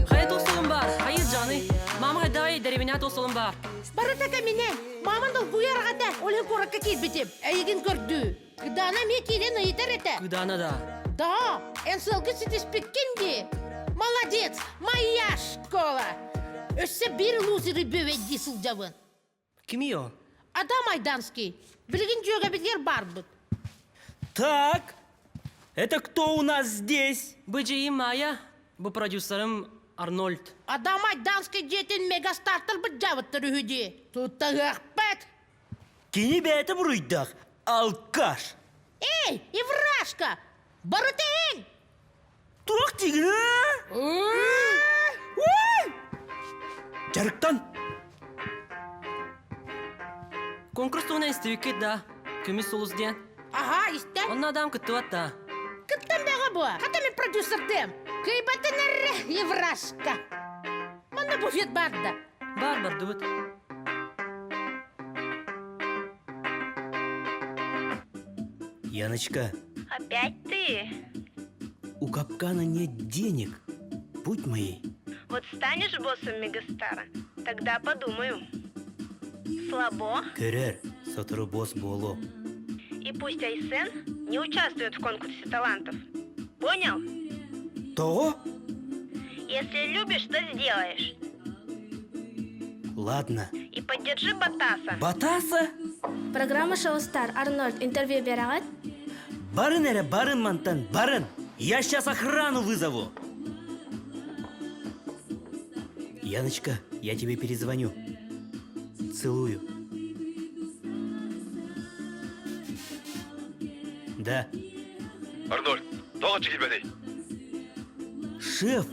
Хайа туох бар? Хайы Джаны? Мама хайдай дэриэбинэ туох бар? Барыта кэминэ. Маман долгуйар аҕата, ол иһин куоракка киирбитим. Эйигин көрдүү. Кыдаана эмиэ киирэн ыйытар этэ. Кыдаана да. Да, эн сыалгын ситиспиккин дии. Молодец, моя школа. Өссө биир лузеры бүөбэйдии сылдьабын. Кимий ол? Адам Айданский. Билигин дьүөгэбитигэр баарбыт. Так, это кто у нас здесь? Быдьыйым Майя, бу продюсерым Арнольд. Адам Айданский дьиэтин мегастартар быдьаабыттар үһү дии. Туттаһыахпыт. Кини бэйэтэ буруйдаах, алкаш. Эй, Иврашка, барыта эн! Туох диигин, Дьарыктан! Конкурс туһунан истибиккит да? Көмүс сулус диэн. Аха, истэн. Онно адам кыттыбат да. Кыттан бөҕө буо. Хата мин продюсердым. Кыйбатын эрэ, Еврашка. Манна буфет бар да. Бар бардыбыт. Яночка. Опять ты? У Капкана нет денег. Будь моей. Вот станешь боссом Мегастара, тогда подумаю. Слабо? Көрөр, сотору босс буолуо. И пусть Айсен не участвует в конкурсе талантов. Понял? Того? Если любишь, то сделаешь. Ладно. И поддержи Батаса. Батаса? Программа «Шоу Стар». Арнольд, интервью биэрэҕит? Барын эрэ, барын мантан, барын! Я сейчас охрану вызову! Яночка, я тебе перезвоню. Целую. Да. Арнольд, тоҕо киирбэтий? Шеф,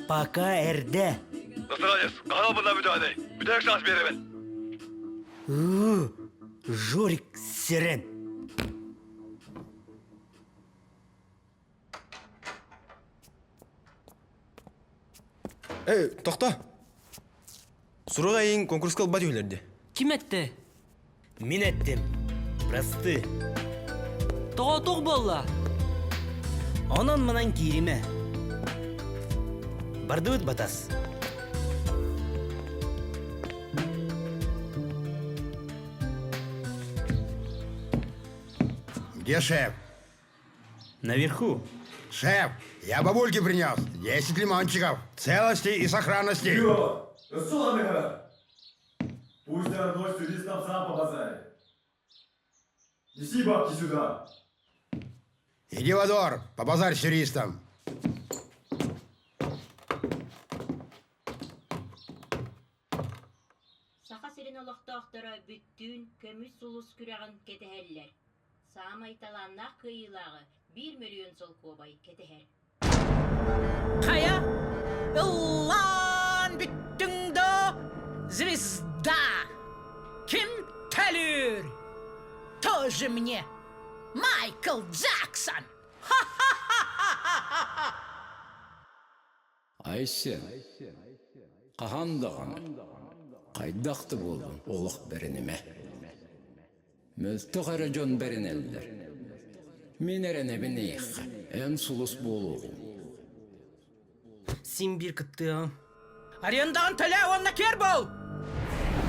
пока эрдэ. Настроение, хаһан бында бүтээний? Бүтэһик шанс биэрэбин. Жорик Сирен. Эй, тохто! Сурук эйин конкурска ылбат үһүлэр Ким этти? Мин эттим. Просты. Тоҕо туох буолла? Онон манан кииримэ. Бардыбыт батас. Где шеф? Наверху. Шеф, я бабульке принес 10 лимончиков. Целости и сохранности. Йо, Пусть Арнольд с юристом сам побазарит. Неси бабки сюда. Иди во двор, побазарь с юристом. Саха сирин олохтоохторо бүттүүн көмүс сулус күрэҕин кэтэһэллэр. Саамай талааннаах кыайыылааҕы биир мөлүйүөн солкуобай кэтэһэр. Хайа, ыллаан бүттүҥ доо, звезда! Ким төлүүр? Тоже мне Майкл Джексон! Ха-ха-ха-ха-ха! Айсен, хаһан даҕаны, хайдах да буоллун олох бэринимэ. Мөлтөх эрэ дьон бэринэллэр. Мин эрэнэбин эйиэхэ, эн сулус буолуоҕуҥ. Син биир кыттыаҕым. Арендаҕын төлөө уонна киэр буол!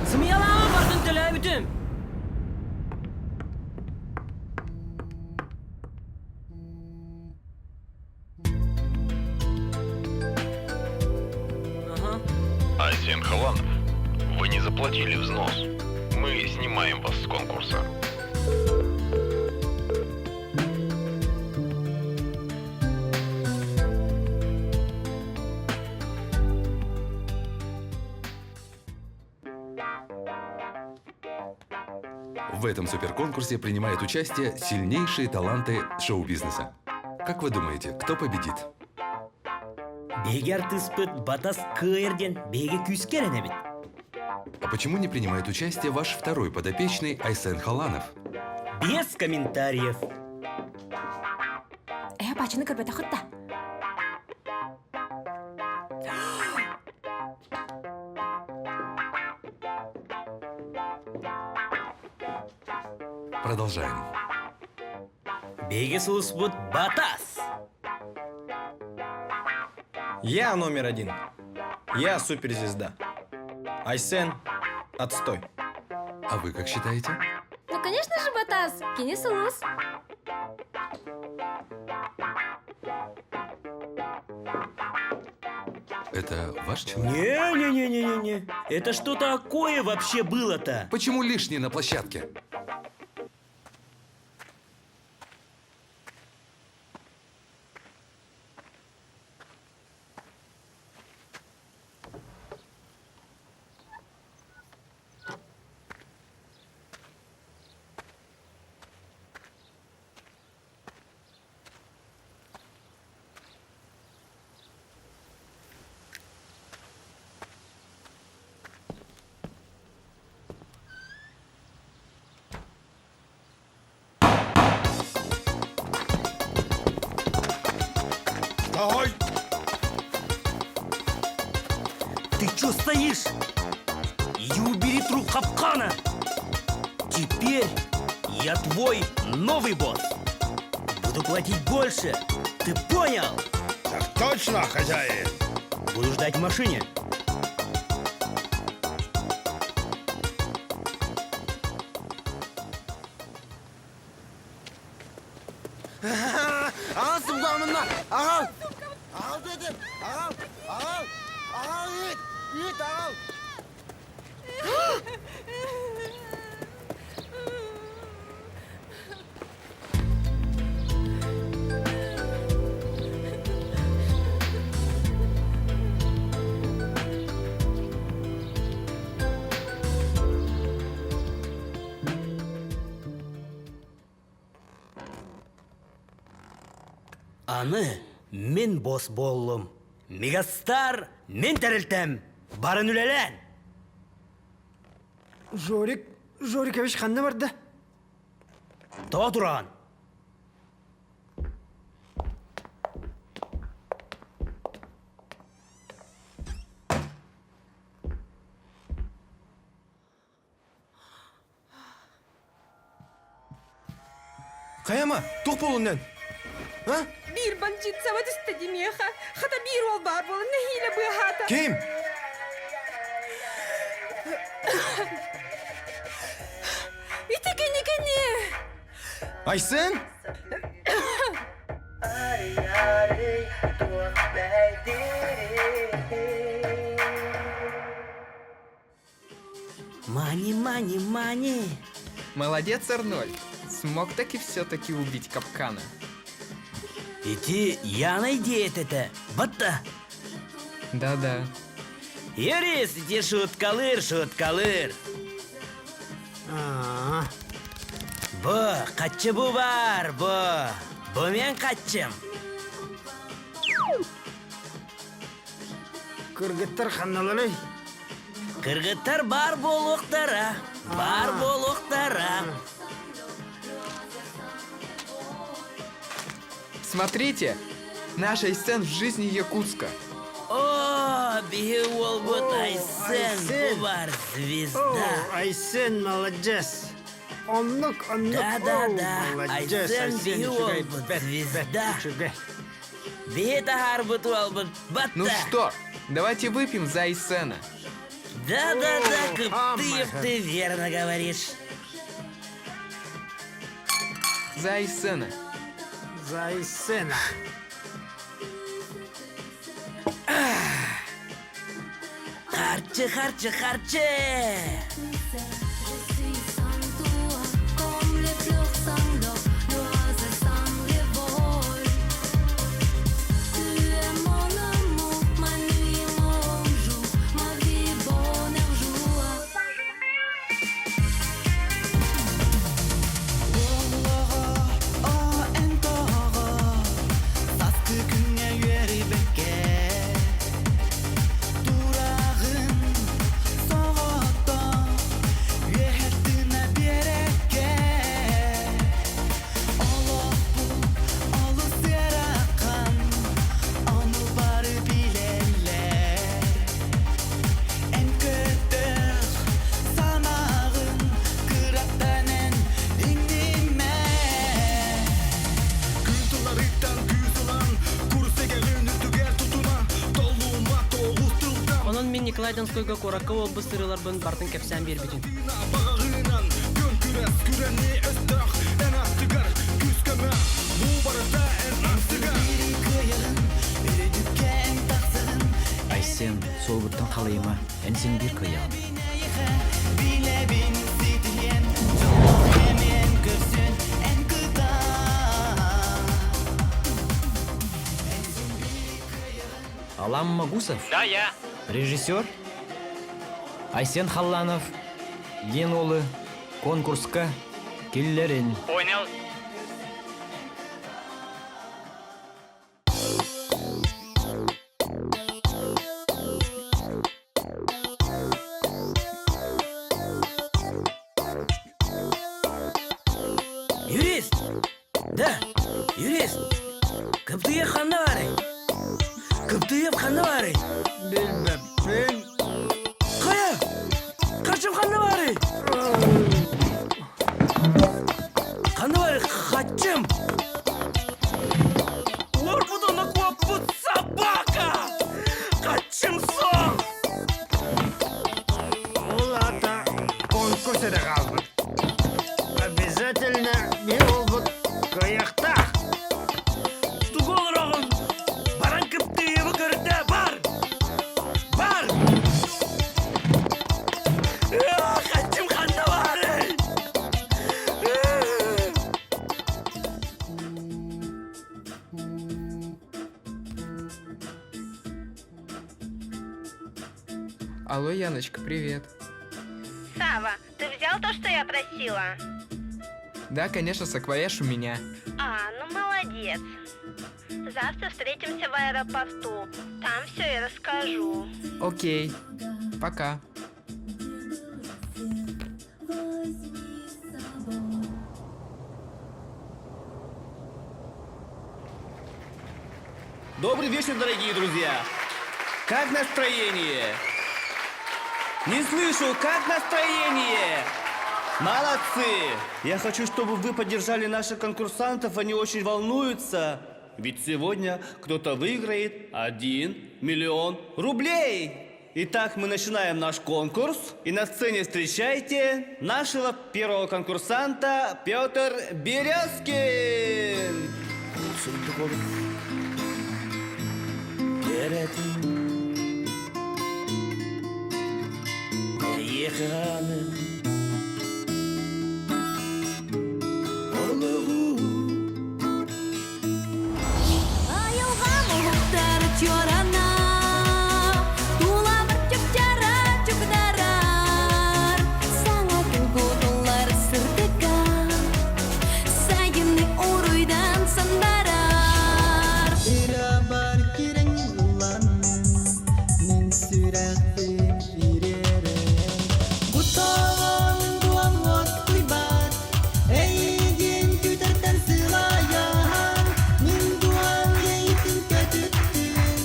Сымыйалааҕы бардын төлөөбүтүм. Айсен Халанов, вы не заплатили взнос. Мы снимаем вас с конкурса. В этом суперконкурсе принимают участие сильнейшие таланты шоу-бизнеса. Как вы думаете, кто победит? Биһиги артыыспыт Батас кыайар диэн биһиги күүскэ эрэнэбит. А почему не принимает участие ваш второй подопечный Айсен Халанов? Без комментариев. Э, бачыны көрбөтөхүт да. Продолжаем. Биһиги сулуспут Батас. Я номер один. Я суперзвезда. Айсен, отстой. А вы как считаете? Ну, конечно же, Батас, кини сулус. Это ваш человек? Не-не-не-не-не. Это что такое вообще было-то? Почему лишний на площадке? Стой! Ты чё стоишь? И убери труп капкана! Теперь я твой новый босс. Буду платить больше. Ты понял? Так точно, хозяин. Буду ждать в машине. Аҕал сумкабын аҕал! Аҕал дедим! Аҕал! Аҕал! Аҕал ыыт! Ыыт аҕал! Аны мин босс буоллум. Мегастар мин тэрилтэм. Барын үлэлээн. Жорик, Жорикович ханна барда? Тоҕо тураҕын? Хайама, туох буолуннан? А? Биир бандит саба түстэ димиэхэ. Хата биир уол баар буолан нэһиилэ быаһаата. Ким? Ити кини кини! Айсен? Мани, мани, мани. Молодец, Арнольд. Смог таки все-таки убить капкана. Ити Яна идея это. Батта. Да-да. Юрис, ити шуткалыр, шуткалыр. Бу, харчы бу баар, бу. Бу мин харчым. Кыргыттар ханналарый? Кыргыттар баар буолуохтара, баар буолуохтара. Смотрите, наш Айсен в жизни Якутска. О, биһи уолбут Айсен, бу баар звезда. О, Айсен молодец. Оннук, оннук. Да, да, О, да. молодец, Айсен Айсен, биһи үчүгэй, уолбут бэт, бэт, звезда. үчүгэй. Биһи таһаарбыт уолбут Ну батта. что, давайте выпьем за Айсена. Да, да, да, Кыптыев, О, ты верно говоришь. За Айсена. За Айсена. Харчы, харчы, харчы! Comme les fleurs sans l'or, l'oiseau sans les vols. Tu es mon amour, ma nuit, mon jour, ma vie, bonheur, joie. Николай Донскойга куоракка буолбут сырыыларбын барытын кэпсээн биэрбитим. Айсен, суолгуттан халыйыма, эн син биир кыайаҕын. Алам Магусов? Да, я. Режиссер? Айсен Халланов, диэн уолу конкурска киллэрин. Понял. Юрист! Да, юрист! Кыптыйа ханна баарый? Кыптыйып ханна баарый? Билбэппин. Хайа! Харчым ханна баарый? Ханна баарый хаччым? Уорбут онно куоппут собака! Хаччым суох! Ол аата конкурс эрэ хаалбыт. Обязательно биир уолбут кыайыахтаах. Тугу олороҕун? Баран кыптыйыбы көрдө, бар! Бар! Хаччым ханна баарый? Алло, Яночка, привет. Сава, ты взял то, что я просила? Да, конечно, саквояж у меня. А, ну молодец. Завтра встретимся в аэропорту. Там все и расскажу. Окей. Пока. Добрый вечер, дорогие друзья! Как настроение? Не слышу, как настроение? Молодцы! Я хочу, чтобы вы поддержали наших конкурсантов, они очень волнуются. Ведь сегодня кто-то выиграет 1 миллион рублей. Итак, мы начинаем наш конкурс. И на сцене встречайте нашего первого конкурсанта Петр Березкин. Айылҕам уһуктар чуорана, тулабар чыпчара чугдарар, саҥа күн кутуллар сырдыкка, сайынны уруйдан сандарар. Ырабар кирэҥ ылан, мин сүрэхпин ириэрэн, Бутаҕын дуон уоскуйбат, эйигин күтэртэн сылайан, мин дуон эйитин көтүттүн,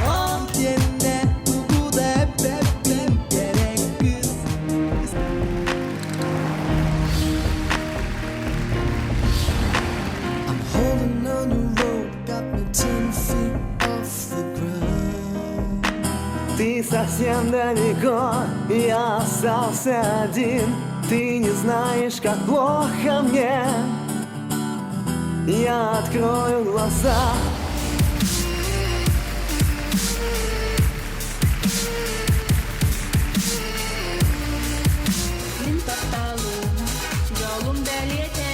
ол тиэннэ тугу да эппэппин кэрэ кыыс. I'm holding on a rope, got me ten feet off the ground. Ты совсем далеко, я остался один. Ты не знаешь, как плохо мне. Я открою глаза. Мин тапталым, жолум бэлиэтэ,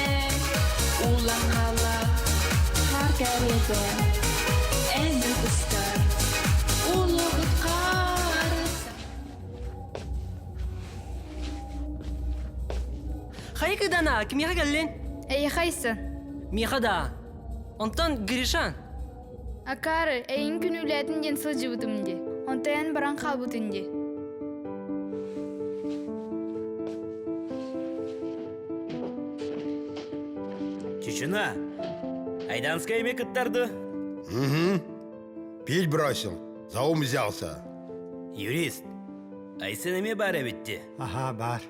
улан хала, хаар кэриэтэ, эн ытыскар, улугут хаарыса. Хайа кыдана, кимиэхэ кэллин? Эйиэхэ Айсын. Миэхэ да. Онтон Гриша. Акаары, эйин күнүүлээтин диэн сылдьыбытым дии. Онтон эн баран хаалбытын дии. Чечена, Айданская эмиэ кыттарды. Угу. Пить бросил, за ум взялся. Юрист, Айсен эмиэ баар эбит дии. Аха, баар.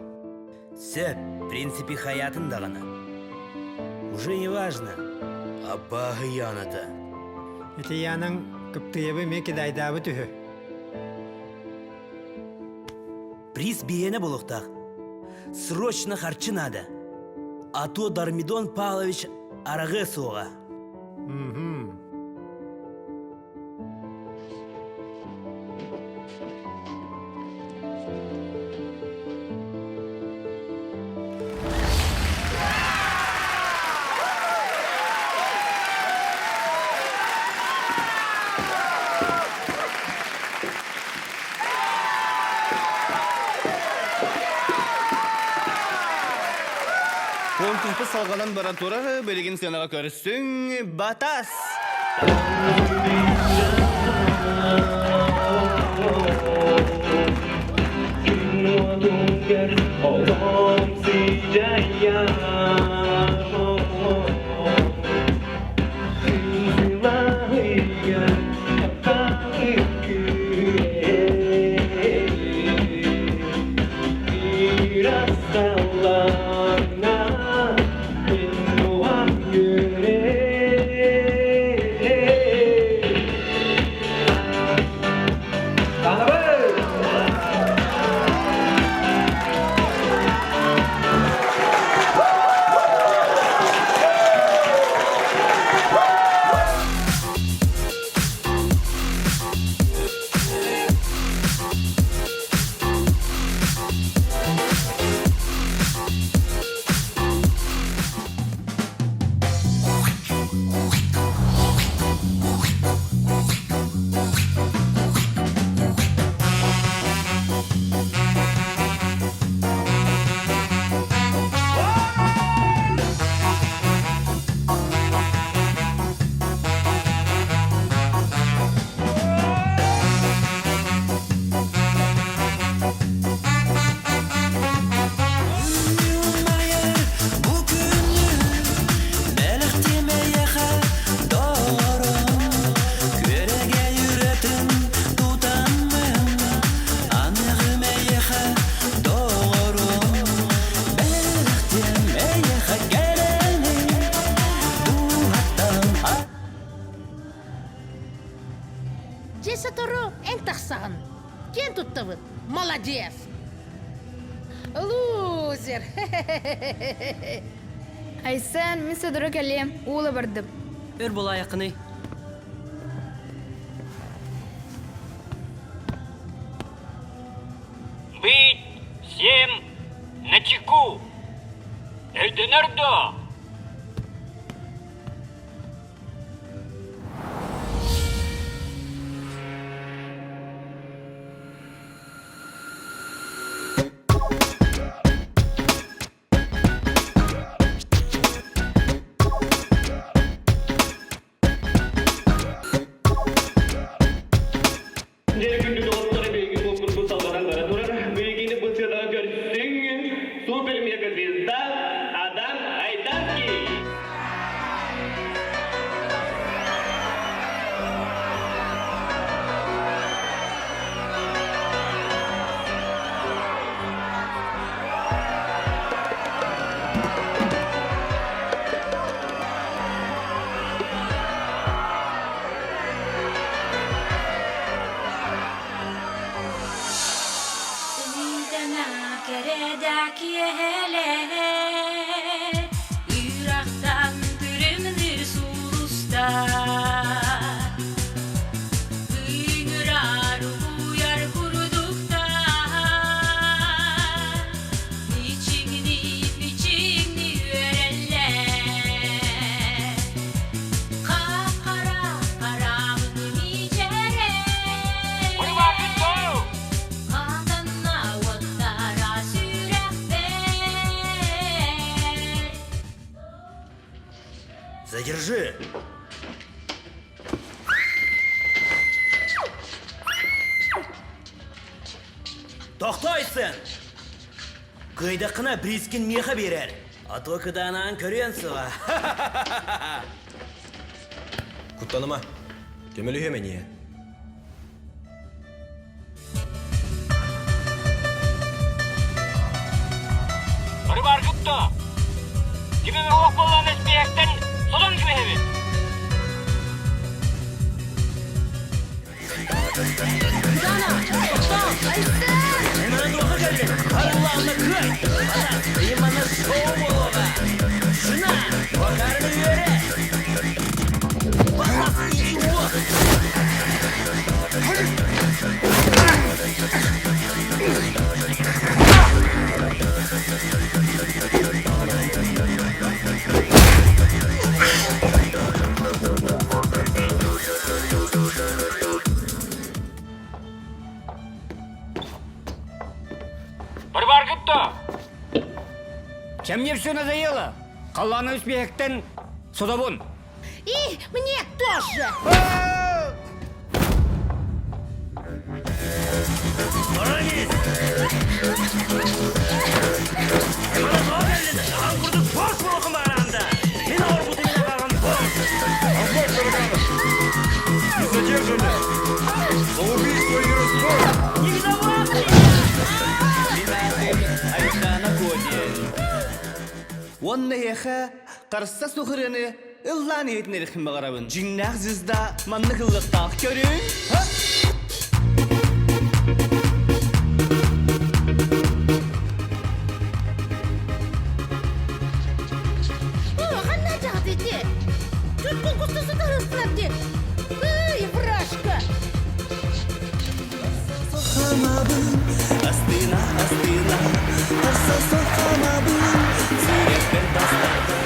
Сөп, в принципе, хаятын даҕаны. Уже не важно. Абааһы Яната. Ити Янаҥ кыптыйабы эмиэ кидайдаабыт үһү. Приз биһиэнэ буолуохтаах. Срочно харчы наада. А то Дармидон Павлович араҕыа суоҕа. Конкурспут салҕанан баран турар, билигин сыанаҕа көрсүҥ, Батас! Дьэ сотору эн тахсаҕын. Киэн туттабыт. Молодец! Лузер! Айсен, мин сотору кэлиэм, уула бардым. Өр булаайаххыный? Быть всем начеку! Өйдөнөр дуо? Дьэ күндү доҕоттор биһиги конкурспут салҕанан бара турар. Биһигини бу сыанаҕа көрсүҥ супер мега звезда Адам Айдарский! Кэрэ киэһэлэр Үрахтан күрүмнүр сулустар Ыҥырар угуйар курдуктар Мичиҥни, мичиҥни үөрэллэр Хап-хара хараабыт мичээрэ Хатанна уоттара сүрэхпэр Задержи! Тохтой сен! Кыайдаххына призкин миэхэ биэрэр. А то кыданаан көрүөн суоҕа. Куттаныма. Көмөлөһүөм эниэ. Рыбаргытта! Кимим уох боллан эспиэктэн содон кимэһэбит? баргытто? Чем мне все надоело? Халланы успехтен содобун. И мне тоже! Не задержаны! За убийство и разбой! Не виноват! Айхана Кодиэн. Уонна эһиэхэ харса суох ырыаны ыллаан иһитиннэриэхпин баҕарабын. Дьиҥнээх звезда маннык ыллыктаах көрүҥ. Ханна дьаҕыт ити? Түт куста сытарыстылар ди. Ый, вражка! Астына, астына, харса сохамабын, сүрэхпэр бастакы.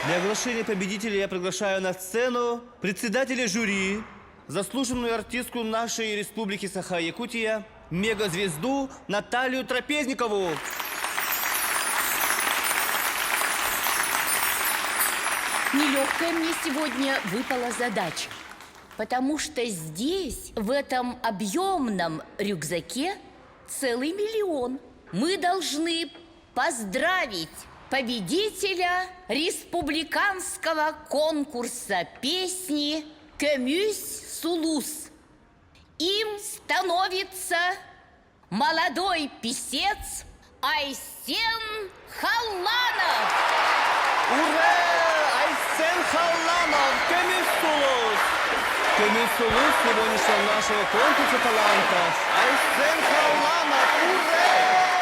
Для оглашения победителя я приглашаю на сцену председателя жюри, заслуженную артистку нашей республики Саха-Якутия, мегазвезду Наталью Трапезникову. Нелегкая мне сегодня выпала задача, потому что здесь, в этом объемном рюкзаке, целый миллион. Мы должны поздравить победителя республиканского конкурса песни «Көмүс Сулус». Им становится молодой писец Айсен Халланов. Ура! Айсен Халланов! Көмүс Сулус! Көмүс Сулус сегодняшнего нашего конкурса талантов. Айсен Халланов! Ура!